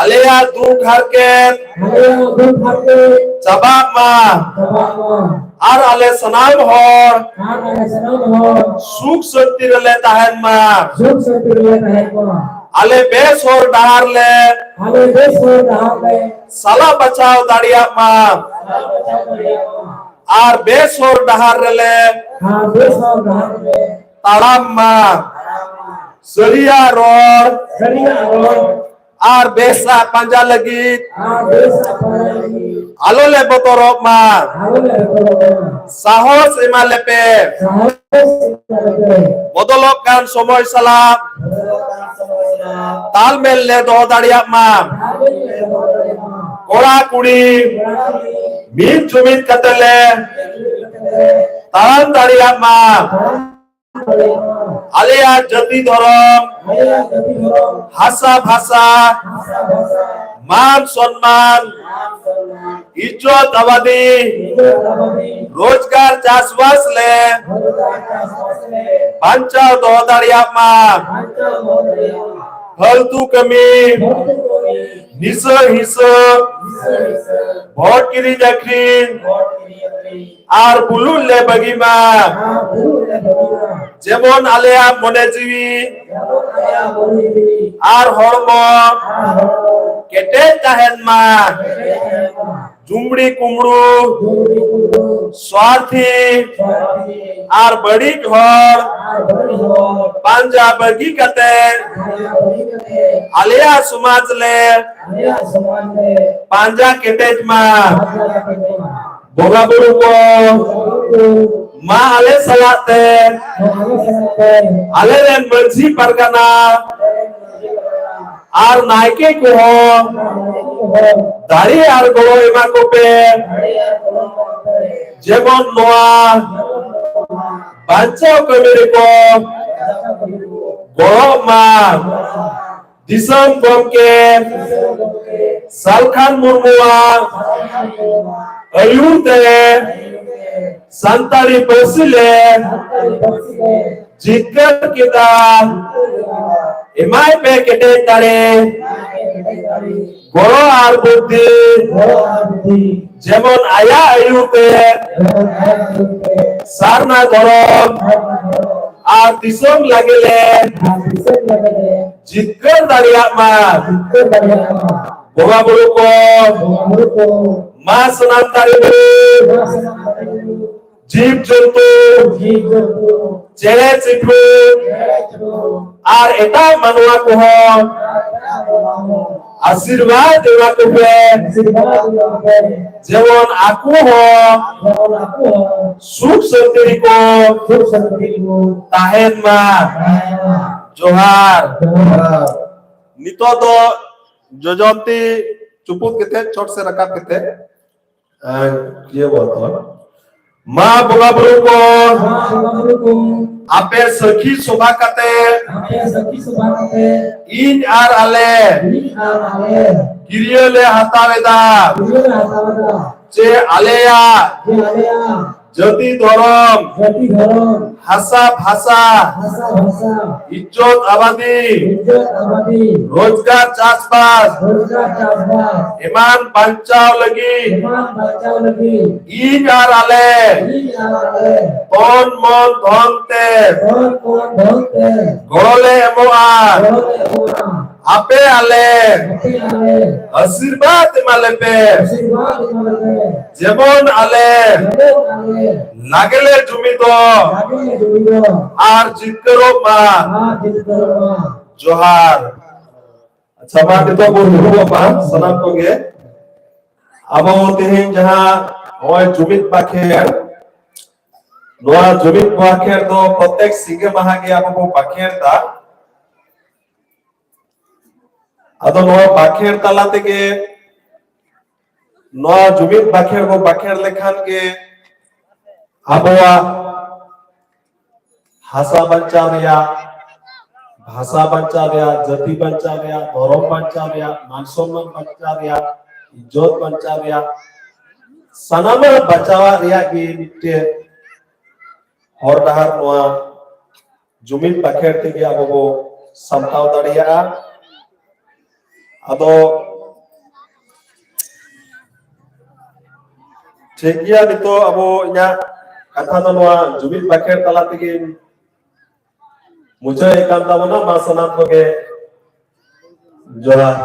ᱟᱞᱮᱭᱟᱜ ᱫᱩᱠ ᱦᱟᱨᱠᱮᱛ, ᱟᱞᱮᱭᱟᱜ ᱫᱩᱠ ᱦᱟᱨᱠᱮᱛ, ᱪᱟᱵᱟᱜ ᱢᱟ᱾ ᱪᱟᱵᱟᱜ ᱢᱟ᱾ ᱟᱨ ᱟᱞᱮ ᱥᱟᱱᱟᱢ ᱦᱚᱲ, ᱟᱨ ᱟᱞᱮ ᱥᱟᱱᱟᱢ ᱦᱚᱲ, ᱥᱩᱠ ᱥᱟᱹᱱᱛᱤ ᱨᱮᱞᱮ ᱛᱟᱦᱮᱱ ᱢᱟ᱾ ᱥᱩᱠ ᱥᱟᱹᱱᱛᱤ ᱨᱮᱞᱮ ᱛᱟᱦᱮᱱ ᱢᱟ᱾ ᱟᱞᱮ ᱵᱮᱥ ᱦᱚᱨ ᱰᱟᱦᱟᱨ ᱞᱮ, ᱟᱞᱮ ᱵᱮᱥ ᱦᱚᱨ ᱰᱟᱦᱟᱨ ᱞᱮ, ᱥᱟᱞᱟ ᱵᱟᱪᱷᱟᱣ ᱫᱟᱲᱮᱭᱟᱜ ᱢᱟ᱾ ᱥᱟᱞᱟ ᱵᱟᱪᱷᱟᱣ ᱫᱟᱲᱮᱭᱟᱜ ᱢᱟ᱾ ᱟᱨ ᱵᱮᱥ ᱦᱚᱨ ᱰᱟᱦᱟᱨ ᱨᱮᱞᱮ, ᱟᱨ ᱵᱮᱥ ᱦᱚᱨ ᱰᱟᱦᱟᱨ ᱨᱮᱞᱮ, ᱛᱟᱲᱟᱢ ᱢᱟ᱾ ᱥᱟᱹᱨᱤᱭᱟᱜ ᱨᱚᱲ, ᱥᱟᱹᱨᱤᱭᱟᱜ ᱨᱚᱲ, ᱟᱨ ᱵᱮᱥᱟᱜ ᱯᱟᱸᱡᱟ ᱞᱟᱹᱜᱤᱫ, ᱟᱨ ᱵᱮᱥᱟᱜ ᱯᱟᱸᱡᱟ ᱞᱟᱹᱜᱤᱫ, ᱟᱞᱚ ᱞᱮ ᱵᱚᱛᱚᱨᱚᱜ ᱢᱟ᱾ ᱟᱞᱚ ᱞᱮ ᱵᱚᱛᱚᱨᱚᱜ ᱢᱟ᱾ ᱥᱟᱦᱚᱥ ᱮᱢᱟ ᱞᱮᱯᱮ᱾ ᱥᱟᱦᱚᱥ ᱮᱢᱟ ᱞᱮᱯᱮ᱾ ᱵᱚᱫᱚᱞᱚᱜ ᱠᱟᱱ ᱥᱚᱢᱚᱭ ᱥᱟᱞᱟᱜ, ᱵᱚᱫᱚᱞᱚᱜ ᱠᱟᱱ ᱥᱚᱢᱚᱭ ᱥᱟᱞᱟᱜ, ᱛᱟᱞᱢᱮᱞ ᱞᱮ ᱫᱚᱦᱚ ᱫᱟᱲᱮᱭᱟᱜ ᱢᱟ᱾ ᱛᱟᱞᱢᱮᱞ ᱞᱮ ᱫᱚᱦᱚ ᱫᱟᱲᱮᱭᱟᱜ ᱢᱟ᱾ ᱠᱚᱲᱟ ᱠᱩᱲᱤ ᱢᱤᱫ ᱡᱩᱢᱤᱫ ᱠᱟᱛᱮ ᱞᱮ ᱛᱟᱲᱟᱢ ᱫᱟᱲᱮᱭᱟᱜ ᱢᱟ᱾ ᱟᱞᱮᱭᱟᱜ ᱡᱟᱹᱛᱤ ᱫᱷᱚᱨᱚᱢ, ᱦᱟᱥᱟ ᱵᱷᱟᱥᱟ, ᱢᱟᱱ ᱥᱚᱱᱢᱟᱱ, ᱤᱡᱽᱡᱚᱛ ᱟᱵᱟᱫᱤ, ᱨᱳᱡᱽᱜᱟᱨ ᱪᱟᱥᱵᱟᱥ ᱞᱮ ᱵᱟᱧᱪᱟᱣ ᱫᱚᱦᱚ ᱫᱟᱲᱮᱭᱟᱜ ᱢᱟ᱾ ᱯᱷᱟᱞᱛᱩ ᱠᱟᱹᱢᱤ, ᱱᱤᱥᱟᱹ ᱦᱤᱥᱟᱹ, ᱵᱷᱳᱴ ᱠᱤᱨᱤᱧ ᱟᱹᱠᱷᱨᱤᱧ ᱟᱨ ᱵᱩᱞᱩᱜ ᱞᱮ ᱵᱟᱹᱜᱤ ᱢᱟ᱾ ᱡᱮᱢᱚᱱ ᱟᱞᱮᱭᱟᱜ ᱢᱚᱱᱮ ᱡᱤᱣᱤ ᱟᱨ ᱦᱚᱲᱢᱚ ᱠᱮᱴᱮᱡ ᱛᱟᱦᱮᱱ ᱢᱟ᱾ ᱡᱩᱢᱲᱤ ᱠᱩᱢᱲᱩ, ᱥᱣᱟᱨᱛᱷᱤ ᱟᱨ ᱵᱟᱹᱲᱤᱡ ᱦᱚᱲ ᱯᱟᱸᱡᱟ ᱵᱟᱹᱜᱤ ᱠᱟᱛᱮ ᱟᱞᱮᱭᱟᱜ ᱥᱚᱢᱟᱡᱽ ᱞᱮ ᱯᱟᱸᱡᱟ ᱠᱮᱴᱮᱡ ᱢᱟ᱾ ᱵᱚᱸᱜᱟ ᱵᱩᱨᱩ ᱠᱚ ᱢᱟ ᱟᱞᱮ ᱥᱟᱞᱟᱜ ᱛᱮ ᱟᱞᱮ ᱨᱮᱱ ᱢᱟᱹᱡᱷᱤ ᱯᱟᱨᱜᱟᱱᱟ ᱟᱨ ᱱᱟᱭᱠᱮ ᱠᱚᱦᱚᱸ ᱫᱟᱲᱮ ᱟᱨ ᱜᱚᱲᱚ ᱮᱢᱟ ᱠᱚᱯᱮ, ᱡᱮᱢᱚᱱ ᱱᱚᱣᱟ ᱵᱟᱧᱪᱟᱣ ᱠᱟᱹᱢᱤ ᱨᱮᱠᱚ ᱜᱚᱲᱚᱜ ᱢᱟ᱾ ᱫᱤᱥᱚᱢ ᱜᱚᱢᱠᱮ ᱥᱟᱞᱠᱷᱟᱱ ᱢᱩᱨᱢᱩᱣᱟᱜ ᱟᱹᱭᱩᱨ ᱛᱮ ᱥᱟᱱᱛᱟᱲᱤ ᱯᱟᱹᱨᱥᱤ ᱞᱮ ᱡᱤᱛᱠᱟᱹᱨ ᱠᱮᱫᱟ᱾ ᱮᱢᱟᱭ ᱯᱮ ᱠᱮᱴᱮᱡ ᱫᱟᱲᱮ, ᱜᱚᱲᱚ ᱟᱨ ᱵᱩᱫᱽᱫᱷᱤ, ᱡᱮᱢᱚᱱ ᱟᱭᱟᱜ ᱟᱹᱭᱩᱨ ᱛᱮ ᱥᱟᱨᱱᱟ ᱫᱷᱚᱨᱚᱢ ᱟᱨ ᱫᱤᱥᱚᱢ ᱞᱟᱹᱜᱤᱫ ᱞᱮ ᱡᱤᱛᱠᱟᱹᱨ ᱫᱟᱲᱮᱭᱟᱜ ᱢᱟ᱾ ᱵᱚᱸᱜᱟ ᱵᱩᱨᱩ ᱠᱚ ᱢᱟ ᱥᱟᱱᱟᱢ ᱫᱟᱨᱮ ᱵᱩᱨᱩ, ᱡᱤᱵᱽ ᱡᱚᱱᱛᱩ, ᱪᱮᱬᱮ ᱪᱤᱯᱨᱩ ᱟᱨ ᱮᱴᱟᱜ ᱢᱟᱱᱣᱟ ᱠᱚᱦᱚᱸ ᱟᱥᱤᱨᱵᱟᱫᱽ ᱮᱢᱟ ᱠᱚᱯᱮ, ᱡᱮᱢᱚᱱ ᱟᱠᱚ ᱦᱚᱸ ᱥᱩᱠ ᱥᱟᱱᱛᱤ ᱨᱮᱠᱚ ᱛᱟᱦᱮᱱ ᱢᱟ᱾ ᱡᱚᱦᱟᱨ᱾ ᱱᱤᱛᱚᱜ ᱫᱚ ᱡᱚᱡᱚᱱᱛᱤ ᱪᱩᱯᱩᱫ ᱠᱟᱛᱮ, ᱪᱚᱴ ᱥᱮ ᱨᱟᱠᱟᱵ ᱠᱟᱛᱮ, ᱟᱨ ᱤᱭᱟᱹ ᱵᱚᱞ ᱛᱟᱵᱚᱱ᱾ ᱢᱟ ᱵᱚᱸᱜᱟ ᱵᱩᱨᱩ ᱠᱚ, ᱢᱟ ᱵᱚᱸᱜᱟ ᱵᱩᱨᱩ ᱠᱚ, ᱟᱯᱮ ᱥᱟᱹᱠᱷᱤ ᱥᱚᱵᱷᱟ ᱠᱟᱛᱮ, ᱟᱯᱮ ᱥᱟᱹᱠᱷᱤ ᱥᱚᱵᱷᱟ ᱠᱟᱛᱮ, ᱤᱧ ᱟᱨ ᱟᱞᱮ, ᱤᱧ ᱟᱨ ᱟᱞᱮ, ᱠᱤᱨᱭᱟᱹ ᱞᱮ ᱦᱟᱛᱟᱣ ᱮᱫᱟ, ᱠᱤᱨᱭᱟᱹ ᱞᱮ ᱦᱟᱛᱟᱣ ᱮᱫᱟ, ᱡᱮ ᱟᱞᱮᱭᱟᱜ, ᱡᱮ ᱟᱞᱮᱭᱟᱜ, ᱡᱟᱹᱛᱤ ᱫᱷᱚᱨᱚᱢ, ᱡᱟᱹᱛᱤ ᱫᱷᱚᱨᱚᱢ, ᱦᱟᱥᱟ ᱵᱷᱟᱥᱟ, ᱦᱟᱥᱟ ᱵᱷᱟᱥᱟ, ᱤᱡᱽᱡᱚᱛ ᱟᱵᱟᱫᱤ, ᱤᱡᱽᱡᱚᱛ ᱟᱵᱟᱫᱤ, ᱨᱳᱡᱽᱜᱟᱨ ᱪᱟᱥᱵᱟᱥ, ᱨᱳᱡᱽᱜᱟᱨ ᱪᱟᱥᱵᱟᱥ, ᱮᱢᱟᱱ ᱵᱟᱧᱪᱟᱣ ᱞᱟᱹᱜᱤᱫ, ᱮᱢᱟᱱ ᱵᱟᱧᱪᱟᱣ ᱞᱟᱹᱜᱤᱫ, ᱤᱧ ᱟᱨ ᱟᱞᱮ, ᱤᱧ ᱟᱨ ᱟᱞᱮ, ᱛᱚᱱ ᱢᱚᱱ ᱫᱷᱚᱱ ᱛᱮ, ᱛᱚᱱ ᱢᱚᱱ ᱫᱷᱚᱱ ᱛᱮ, ᱜᱚᱲᱚ ᱞᱮ ᱮᱢᱚᱜᱼᱟ᱾ ᱜᱚᱲᱚ ᱞᱮ ᱮᱢᱚᱜᱼᱟ᱾ ᱟᱯᱮ ᱟᱞᱮ, ᱟᱯᱮ ᱟᱞᱮ, ᱟᱥᱤᱨᱵᱟᱫᱽ ᱮᱢᱟ ᱞᱮᱯᱮ᱾ ᱟᱥᱤᱨᱵᱟᱫᱽ ᱮᱢᱟ ᱞᱮᱯᱮ᱾ ᱡᱮᱢᱚᱱ ᱟᱞᱮ, ᱡᱮᱢᱚᱱ ᱟᱞᱮ, ᱞᱟᱜᱮ ᱞᱮ ᱡᱩᱢᱤᱫᱚᱜ, ᱞᱟᱜᱮ ᱞᱮ ᱡᱩᱢᱤᱫᱚᱜ, ᱟᱨ ᱡᱤᱛᱠᱟᱹᱨᱚᱜ ᱢᱟ᱾ ᱟᱨ ᱡᱤᱛᱠᱟᱹᱨᱚᱜ ᱢᱟ᱾ ᱡᱚᱦᱟᱨ᱾ ᱟᱪᱪᱷᱟ, ᱢᱟ ᱱᱤᱛᱚᱜ ᱵᱚᱱ ᱫᱩᱲᱩᱵᱚᱜ ᱢᱟ ᱥᱟᱱᱟᱢ ᱠᱚᱜᱮ᱾ ᱟᱵᱚ ᱛᱮᱦᱮᱧ ᱡᱟᱦᱟᱸ ᱱᱚᱜᱼᱚᱭ ᱡᱩᱢᱤᱫ ᱵᱟᱠᱷᱮᱲ, ᱱᱚᱣᱟ ᱡᱩᱢᱤᱫ ᱵᱟᱠᱷᱮᱲ ᱫᱚ ᱯᱨᱚᱛᱮᱠ ᱥᱤᱸᱜᱮ ᱢᱟᱦᱟ ᱜᱮ ᱟᱵᱚ ᱵᱚ ᱵᱟᱠᱷᱮᱲ ᱫᱟ᱾ ᱟᱫᱚ ᱱᱚᱣᱟ ᱵᱟᱠᱷᱮᱲ ᱛᱟᱞᱟ ᱛᱮᱜᱮ, ᱱᱚᱣᱟ ᱡᱩᱢᱤᱫ ᱵᱟᱠᱷᱮᱲ ᱵᱚ ᱵᱟᱠᱷᱮᱲ ᱞᱮᱠᱷᱟᱱ ᱜᱮ ᱟᱵᱚᱣᱟᱜ ᱦᱟᱥᱟ ᱵᱟᱧᱪᱟᱣ ᱨᱮᱭᱟᱜ, ᱵᱷᱟᱥᱟ ᱵᱟᱧᱪᱟᱣ ᱨᱮᱭᱟᱜ, ᱡᱟᱹᱛᱤ ᱵᱟᱧᱪᱟᱣ ᱨᱮᱭᱟᱜ, ᱫᱷᱚᱨᱚᱢ ᱵᱟᱧᱪᱟᱣ ᱨᱮᱭᱟᱜ, ᱢᱟᱱ ᱥᱚᱱᱢᱟᱱ ᱵᱟᱧᱪᱟᱣ ᱨᱮᱭᱟᱜ, ᱤᱡᱽᱡᱚᱛ ᱵᱟᱧᱪᱟᱣ ᱨᱮᱭᱟᱜ, ᱥᱟᱱᱟᱢᱟᱜ ᱵᱟᱧᱪᱟᱣᱟᱜ ᱨᱮᱭᱟᱜ ᱜᱮ ᱢᱤᱫᱴᱮᱱ ᱦᱚᱨ ᱰᱟᱦᱟᱨ ᱱᱚᱣᱟ ᱡᱩᱢᱤᱫ ᱵᱟᱠᱷᱮᱲ ᱛᱮᱜᱮ ᱟᱵᱚ ᱵᱚ ᱥᱟᱢᱴᱟᱣ ᱫᱟᱲᱮᱭᱟᱜᱼᱟ᱾ ᱟᱫᱚ ᱴᱷᱤᱠ ᱜᱮᱭᱟ, ᱱᱤᱛᱚᱜ ᱟᱵᱚ ᱤᱧᱟᱹᱜ ᱠᱟᱛᱷᱟ ᱫᱚ ᱱᱚᱣᱟ ᱡᱩᱢᱤᱫ ᱵᱟᱠᱷᱮᱲ ᱛᱟᱞᱟ ᱛᱮᱜᱮᱧ ᱢᱩᱪᱟᱹᱫ ᱮᱫ ᱠᱟᱱ ᱛᱟᱵᱚᱱᱟ᱾ ᱢᱟ ᱥᱟᱱᱟᱢ ᱠᱚᱜᱮ ᱡᱚᱦᱟᱨ᱾